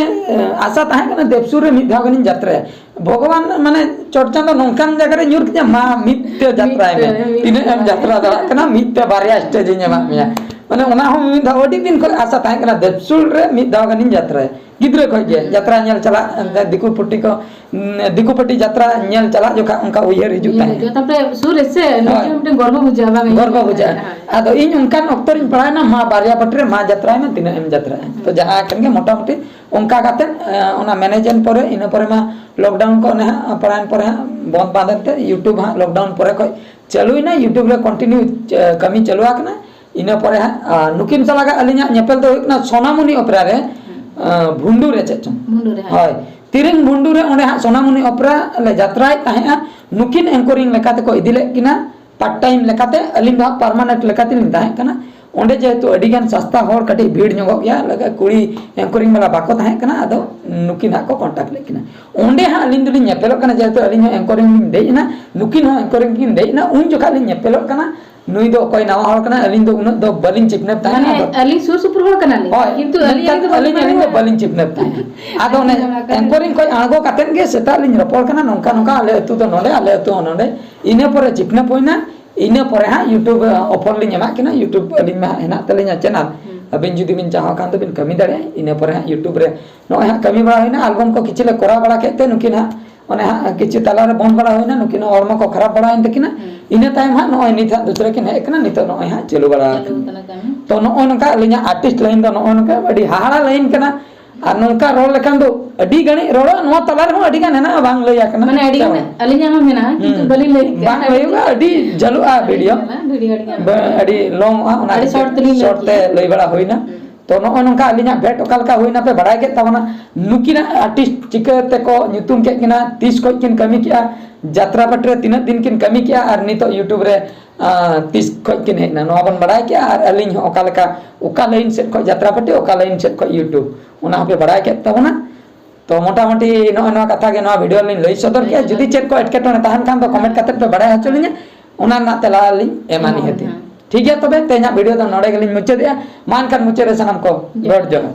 ᱟᱥᱟ ᱛᱟᱦᱮᱸ ᱠᱟᱱᱟ ᱫᱮᱵᱥᱩᱨ ᱨᱮ ᱢᱤᱫ ᱫᱷᱟᱣ ᱜᱟᱱᱤᱧ ᱡᱟᱛᱨᱟᱭᱟ᱾ ᱵᱷᱚᱜᱚᱵᱟᱱ ᱢᱟᱱᱮ ᱪᱚᱴ ᱪᱟᱸᱫᱚ ᱱᱚᱝᱠᱟᱱ ᱡᱟᱭᱜᱟ ᱨᱮ ᱧᱩᱨ ᱠᱤᱧᱟ, ᱢᱟ ᱢᱤᱫ ᱛᱮ ᱡᱟᱛᱨᱟᱭ ᱢᱮ᱾ ᱢᱤᱫ ᱛᱮ, ᱢᱤᱫ ᱛᱤᱱᱟᱹᱜ ᱮᱢ ᱛᱮ᱾ ᱡᱟᱛᱨᱟ ᱫᱟᱲᱮᱭᱟᱜ ᱠᱟᱱᱟ, ᱢᱤᱫ ᱛᱮ ᱵᱟᱨᱭᱟ ᱥᱴᱮᱡ ᱤᱧ ᱮᱢᱟᱜ ᱢᱮᱭᱟ᱾ ᱢᱟᱱᱮ ᱚᱱᱟ ᱦᱚᱸ ᱢᱤᱫ ᱫᱷᱟᱣ ᱟᱹᱰᱤ ᱫᱤᱱ ᱠᱷᱚᱡ ᱟᱥᱟ ᱛᱟᱦᱮᱸ ᱠᱟᱱᱟ ᱫᱮᱵᱥᱩᱨ ᱨᱮ ᱢᱤᱫ ᱫᱷᱟᱣ ᱜᱟᱱᱤᱧ ᱡᱟᱛᱨᱟᱭᱟ᱾ ᱜᱤᱫᱽᱨᱟᱹ ᱠᱷᱚᱡ ᱜᱮ ᱡᱟᱛᱨᱟ ᱧᱮᱞ ᱪᱟᱞᱟᱜ, ᱮᱱᱛᱮ ᱫᱤᱠᱩ ᱯᱟᱹᱴᱤ ᱠᱚ, ᱩᱸ, ᱫᱤᱠᱩ ᱯᱟᱹᱴᱤ ᱡᱟᱛᱨᱟ ᱧᱮᱞ ᱪᱟᱞᱟᱜ ᱡᱚᱠᱷᱟᱜ ᱚᱱᱠᱟ ᱩᱭᱦᱟᱹᱨ ᱦᱤᱡᱩᱜ ᱩᱭᱦᱟᱹᱨ ᱛᱟᱦᱮᱸᱫ᱾ ᱦᱤᱡᱩᱜᱼᱟ᱾ ᱛᱟᱯᱚᱨᱮ ᱥᱩᱨ ᱨᱮ ᱥᱮ, ᱱᱤᱡᱮ ᱦᱳᱭ᱾ ᱦᱚᱸ ᱢᱤᱫᱴᱮᱱ ᱜᱚᱨᱵᱚ ᱵᱩᱡᱷᱟᱹᱜᱼᱟ, ᱵᱟᱝ? ᱜᱚᱨᱵᱚ ᱵᱩᱡᱷᱟᱹᱜᱼᱟ᱾ ᱦᱳᱭ᱾ ᱟᱫᱚ ᱤᱧ ᱚᱱᱠᱟᱱ ᱚᱠᱛᱚ ᱨᱤᱧ ᱯᱟᱲᱟᱣᱮᱱᱟ, ᱢᱟ ᱵᱟᱨᱭᱟ ᱯᱟᱹᱴᱤ ᱨᱮ ᱢᱟ ᱡᱟᱛᱨᱟᱭ ᱢᱮ, ᱛᱤᱱᱟᱹᱜ ᱮᱢ ᱡᱟᱛᱨᱟᱭᱟ᱾ ᱛᱚ ᱡᱟᱦᱟᱸ ᱠᱟᱱ ᱜᱮ ᱢᱚᱴᱟᱢᱩᱴᱤ ᱚᱱᱠᱟ ᱠᱟᱛᱮᱫ, ᱮ, ᱚᱱᱟ ᱢᱮᱱᱮᱡ ᱮᱱ ᱯᱚᱨᱮ, ᱤᱱᱟᱹ ᱯᱚᱨᱮ ᱢᱟ lockdown ᱠᱚ ᱚᱱᱮ ᱦᱟᱸᱜ ᱯᱟᱲᱟᱣᱮᱱ ᱯᱚᱨᱮ ᱦᱟᱸᱜ ᱵᱚᱱᱫ ᱵᱟᱸᱫ ᱮᱱᱛᱮ YouTube ᱦᱟᱸᱜ lockdown ᱯᱚᱨᱮ ᱠᱷᱚᱡ ᱪᱟᱹᱞᱩᱭᱮᱱᱟ᱾ YouTube ᱨᱮ continue, ᱮ, ᱠᱟᱹᱢᱤ ᱪᱟᱹᱞᱩ ᱟᱠᱟᱱᱟ᱾ ᱤᱱᱟᱹ ᱯᱚᱨᱮ ᱦᱟᱸᱜ, ᱟ, ᱱᱩᱠᱤᱱ ᱥᱟᱞᱟᱜ ᱟᱹᱞᱤᱧᱟᱜ ᱧᱮᱯᱮᱞ ᱫᱚ ᱦᱩᱭᱩᱜ ᱠᱟᱱᱟ ᱥᱳᱱᱟᱢᱩᱱᱤ ᱚᱯᱮᱨᱟ ᱨᱮ, ᱦᱩᱸ᱾ ᱟ, ᱵᱷᱩᱱᱰᱩ ᱨᱮ ᱪᱮᱫ ᱪᱚᱝ᱾ ᱵᱷᱩᱱᱰᱩ ᱨᱮ, ᱦᱳᱭ᱾ ᱦᱳᱭ᱾ ᱛᱤᱨᱤᱝ ᱵᱷᱩᱱᱰᱩ ᱨᱮ ᱚᱸᱰᱮ ᱦᱟᱸᱜ ᱥᱳᱱᱟᱢᱩᱱᱤ ᱚᱯᱮᱨᱟ ᱞᱮ ᱡᱟᱛᱨᱟᱭᱮᱫ ᱛᱟᱦᱮᱸᱜᱼᱟ᱾ ᱱᱩᱠᱤᱱ anchoring ᱞᱮᱠᱟ ᱛᱮᱠᱚ ᱤᱫᱤ ᱞᱮᱫ ᱠᱤᱱᱟ part time ᱞᱮᱠᱟᱛᱮ, ᱟᱹᱞᱤᱧ ᱫᱚ ᱦᱟᱸᱜ permanent ᱞᱮᱠᱟ ᱛᱮᱞᱤᱧ ᱛᱟᱦᱮᱸ ᱠᱟᱱᱟ᱾ ᱚᱸᱰᱮ ᱡᱮᱦᱮᱛᱩ ᱟᱹᱰᱤ ᱜᱟᱱ ᱥᱟᱥᱛᱟ ᱦᱚᱲ ᱠᱟᱹᱴᱤᱡ ᱵᱷᱤᱲ ᱧᱚᱜᱚᱜ ᱜᱮᱭᱟ, ᱞᱟᱜᱟ ᱠᱩᱲᱤ anchoring ᱵᱟᱞᱟ ᱵᱟᱠᱚ ᱛᱟᱦᱮᱸ ᱠᱟᱱᱟ, ᱟᱫᱚ ᱱᱩᱠᱤᱱ ᱦᱟᱸᱜ ᱠᱚ contact ᱞᱮᱫ ᱠᱤᱱᱟ᱾ ᱚᱸᱰᱮ ᱦᱟᱸᱜ ᱟᱹᱞᱤᱧ ᱫᱚᱞᱤᱧ ᱧᱮᱯᱮᱞᱚᱜ ᱠᱟᱱᱟ, ᱡᱮᱦᱮᱛᱩ ᱟᱹᱞᱤᱧ ᱦᱚᱸ anchoring ᱞᱤᱧ ᱫᱮᱡ ᱮᱱᱟ, ᱱᱩᱠᱤᱱ ᱦᱚᱸ anchoring ᱠᱤᱱ ᱫᱮᱡ ᱮᱱᱟ, ᱩᱱ ᱡᱚᱠᱷᱟᱜ ᱞᱤᱧ ᱧᱮᱯᱮᱞᱚᱜ ᱠᱟᱱᱟ᱾ ᱱᱩᱭ ᱫᱚ ᱚᱠᱚᱭ ᱱᱟᱣᱟ ᱦᱚᱲ ᱠᱟᱱᱟᱭ, ᱟᱹᱞᱤᱧ ᱫᱚ ᱩᱱᱟᱹᱜ ᱫᱚ ᱵᱟᱹᱞᱤᱧ ᱪᱤᱯᱱᱟᱹᱯ ᱛᱟᱦᱮᱸᱫ᱾ ᱢᱟᱱᱮ ᱟᱫᱚ ᱟᱹᱞᱤᱧ ᱥᱩᱨ ᱥᱩᱯᱩᱨ ᱦᱚᱲ ᱠᱟᱱᱟᱞᱤᱧ, ᱦᱳᱭ, ᱠᱤᱱᱛᱩ ᱟᱹᱞᱤᱧ, ᱢᱮᱱᱠᱷᱟᱱ ᱟᱹᱞᱤᱧ ᱫᱚ ᱟᱹᱞᱤᱧ, ᱵᱟᱹᱞᱤᱧ ᱟᱹᱞᱤᱧ ᱫᱚ ᱵᱟᱹᱞᱤᱧ ᱪᱤᱯᱱᱟᱹᱯ ᱛᱟᱦᱮᱸᱫ᱾ ᱟᱫᱚ ᱚᱱᱮ ᱟᱹᱞᱤᱧ ᱫᱚ ᱚᱱᱟ ᱠᱟᱛᱷᱟ anchoring ᱠᱷᱚᱡ ᱟᱬᱜᱚ ᱠᱟᱛᱮᱫ ᱜᱮ ᱥᱮᱛᱟᱜ ᱞᱤᱧ ᱨᱚᱯᱚᱲ ᱠᱟᱱᱟ, ᱱᱚᱝᱠᱟ ᱱᱚᱝᱠᱟ ᱟᱞᱮ ᱟᱹᱛᱩ ᱫᱚ ᱱᱚᱰᱮ, ᱟᱞᱮ ᱟᱹᱛᱩ ᱦᱚᱸ ᱱᱚᱰᱮ᱾ ᱤᱱᱟᱹ ᱯᱚᱨᱮ ᱪᱤᱯᱱᱟᱹᱯ ᱦᱩᱭᱱᱟ, ᱤᱱᱟᱹ ᱯᱚᱨᱮ ᱦᱟᱸᱜ YouTube offer ᱞᱤᱧ ᱮᱢᱟᱜ ᱠᱤᱱᱟ᱾ YouTube ᱟᱹᱞᱤᱧ ᱢᱟ ᱦᱮᱱᱟᱜ ᱛᱟᱹᱞᱤᱧᱟ channel, ᱦᱩᱸ᱾ ᱟᱹᱵᱤᱱ ᱡᱩᱫᱤ ᱵᱤᱱ ᱪᱟᱦᱚ ᱠᱷᱟᱱ ᱫᱚᱵᱤᱱ ᱠᱟᱹᱢᱤ ᱫᱟᱲᱮᱭᱟᱜᱼᱟ᱾ ᱤᱱᱟᱹ ᱯᱚᱨᱮ ᱦᱟᱸᱜ YouTube ᱨᱮ ᱱᱚᱜᱼᱚᱭ ᱦᱟᱸᱜ ᱠᱟᱹᱢᱤ ᱵᱟᱲᱟ ᱦᱩᱭᱱᱟ, album ᱠᱚ ᱠᱤᱪᱷᱩ ᱞᱮ ᱠᱚᱨᱟᱣ ᱵᱟᱲᱟ ᱠᱮᱫ ᱛᱮ ᱱᱩᱠᱤᱱ ᱦᱟᱸᱜ ᱚᱱᱮ ᱦᱟᱸᱜ ᱠᱤᱪᱷᱩ ᱛᱟᱞᱟᱨᱮ ᱵᱚᱱᱫ ᱵᱟᱲᱟ ᱦᱩᱭᱱᱟ, ᱱᱩᱠᱤᱱ ᱦᱚᱸ ᱦᱚᱲᱢᱚ ᱠᱚ ᱠᱷᱟᱨᱟᱯ ᱵᱟᱲᱟᱭᱮᱱ ᱛᱟᱹᱠᱤᱱᱟ᱾ ᱦᱩᱸ᱾ ᱤᱱᱟᱹ ᱛᱟᱭᱚᱢ ᱦᱟᱸᱜ ᱱᱚᱜᱼᱚᱭ ᱱᱤᱛ ᱦᱟᱸᱜ ᱫᱩᱥᱨᱟᱹ ᱠᱤᱱ ᱦᱮᱡ ᱟᱠᱟᱱᱟ, ᱱᱤᱛᱚᱜ ᱱᱚᱜᱼᱚᱭ ᱦᱟᱸᱜ ᱪᱟᱹᱞᱩ ᱵᱟᱲᱟ ᱪᱟᱹᱞᱩ ᱟᱠᱟᱱᱟ᱾ ᱟᱠᱟᱱᱟ ᱠᱟᱹᱢᱤ᱾ ᱛᱚ ᱱᱚᱜᱼᱚᱭ ᱱᱚᱝᱠᱟ ᱟᱹᱞᱤᱧᱟᱜ artist line ᱫᱚ ᱱᱚᱜᱼᱚᱭ ᱱᱚᱝᱠᱟ ᱟᱹᱰᱤ ᱦᱟᱦᱟᱲᱟ line ᱠᱟᱱᱟ᱾ ᱟᱨ ᱱᱚᱝᱠᱟ ᱨᱚᱲ ᱞᱮᱠᱷᱟᱱ ᱫᱚ ᱟᱹᱰᱤ ᱜᱟᱱᱤᱡ ᱨᱚᱲᱟ, ᱱᱚᱣᱟ ᱛᱟᱞᱟ ᱨᱮᱦᱚᱸ ᱟᱹᱰᱤ ᱜᱟᱱ ᱦᱮᱱᱟᱜᱼᱟ ᱵᱟᱝ ᱞᱟᱹᱭ ᱟᱠᱟᱱᱟ᱾ ᱢᱟᱱᱮ ᱟᱹᱰᱤ ᱪᱟᱵᱟ᱾ ᱜᱟᱱ ᱟᱹᱞᱤᱧᱟᱜ ᱦᱚᱸ ᱢᱮᱱᱟᱜᱼᱟ, ᱠᱤᱱᱛᱩ ᱦᱩᱸ᱾ ᱵᱟᱹᱞᱤᱧ ᱞᱟᱹᱭ ᱠᱮᱫᱟ᱾ ᱵᱟᱝ ᱦᱩᱭᱩᱜᱼᱟ, ᱟᱹᱰᱤ ᱡᱟᱹᱞᱩᱜᱼᱟ ᱟᱹᱰᱤ video᱾ ᱡᱟᱹᱞᱩᱜᱼᱟ, video ᱟᱹᱰᱤ ᱜᱟᱱ ᱵᱟ-, ᱢᱮᱱᱟᱜᱼᱟ᱾ ᱟᱹᱰᱤ long ᱚᱜᱼᱟ, ᱚᱱᱟ ᱟᱹᱰᱤ ᱠᱷᱟᱹᱛᱤᱨ short ᱛᱮᱞᱤᱧ ᱞᱟᱹᱭ short ᱛᱮ ᱠᱮᱫᱟ᱾ ᱞᱟᱹᱭ ᱵᱟᱲᱟ ᱦᱩᱭᱱᱟ᱾ ᱦᱩᱸ᱾ ᱛᱚ ᱱᱚᱜᱼᱚᱭ ᱱᱚᱝᱠᱟ ᱟᱹᱞᱤᱧᱟᱜ ᱵᱷᱮᱴ ᱚᱠᱟ ᱞᱮᱠᱟ ᱦᱩᱭᱱᱟ ᱯᱮ ᱵᱟᱲᱟᱭ ᱠᱮᱫ ᱛᱟᱵᱚᱱᱟ᱾ ᱱᱩᱠᱤᱱᱟᱜ artist ᱪᱤᱠᱟᱹ ᱛᱮᱠᱚ ᱧᱩᱛᱩᱢ ᱠᱮᱫ ᱠᱤᱱᱟ, ᱛᱤᱥ ᱠᱷᱚᱡ ᱠᱤᱱ ᱠᱟᱹᱢᱤ ᱠᱮᱜᱼᱟ, ᱡᱟᱛᱨᱟ ᱯᱟᱹᱴᱤ ᱨᱮ ᱛᱤᱱᱟᱹᱜ ᱫᱤᱱ ᱠᱤᱱ ᱠᱟᱹᱢᱤ ᱠᱮᱜᱼᱟ, ᱟᱨ ᱱᱤᱛᱚᱜ YouTube ᱨᱮ, ᱟᱸ, ᱛᱤᱥ ᱠᱷᱚᱡ ᱠᱤᱱ ᱦᱮᱡ ᱮᱱᱟ, ᱱᱚᱣᱟ ᱵᱚᱱ ᱵᱟᱲᱟᱭ ᱠᱮᱜᱼᱟ᱾ ᱟᱨ ᱟᱹᱞᱤᱧ ᱦᱚᱸ ᱚᱠᱟ ᱞᱮᱠᱟ, ᱚᱠᱟ line ᱥᱮᱫ ᱠᱷᱚᱡ ᱡᱟᱛᱨᱟ ᱯᱟᱹᱴᱤ, ᱚᱠᱟ line ᱥᱮᱫ ᱠᱷᱚᱡ YouTube, ᱚᱱᱟ ᱦᱚᱸᱯᱮ ᱵᱟᱲᱟᱭ ᱠᱮᱫ ᱛᱟᱵᱚᱱᱟ᱾ ᱛᱚ ᱢᱚᱴᱟᱢᱩᱴᱤ ᱱᱚᱜᱼᱚᱭ ᱱᱚᱣᱟ ᱠᱟᱛᱷᱟ ᱜᱮ ᱱᱚᱣᱟ video ᱨᱮᱞᱤᱧ ᱞᱟᱹᱭ ᱥᱚᱫᱚᱨ ᱠᱮᱜᱼᱟ᱾ ᱡᱩᱫᱤ ᱪᱮᱫ ᱠᱚ ᱮᱴᱠᱮᱴᱚᱬᱮ ᱛᱟᱦᱮᱱ ᱠᱷᱟᱱ ᱫᱚ comment ᱠᱟᱛᱮᱫ ᱯᱮ ᱵᱟᱲᱟᱭ ᱦᱚᱪᱚ ᱞᱤᱧᱟ, ᱚᱱᱟ ᱨᱮᱱᱟᱜ ᱛᱮᱞᱟ ᱞᱤᱧ ᱮᱢᱟ ᱦᱳᱭ, ᱱᱤᱦᱟᱹᱛᱤ᱾ ᱦᱳᱭ᱾ ᱴᱷᱤᱠ ᱜᱮᱭᱟ, ᱛᱚᱵᱮ ᱛᱮᱦᱮᱧᱟᱜ video ᱫᱚ ᱱᱚᱰᱮ ᱜᱮᱞᱤᱧ ᱢᱩᱪᱟᱹᱫᱮᱜᱼᱟ᱾ ᱢᱟ ᱮᱱᱠᱷᱟᱱ ᱢᱩᱪᱟᱹᱫ ᱨᱮ ᱥᱟᱱᱟᱢ ᱠᱚ ᱡᱚᱦᱟᱨ᱾ ᱜᱚᱰ ᱡᱚᱦᱟᱨ᱾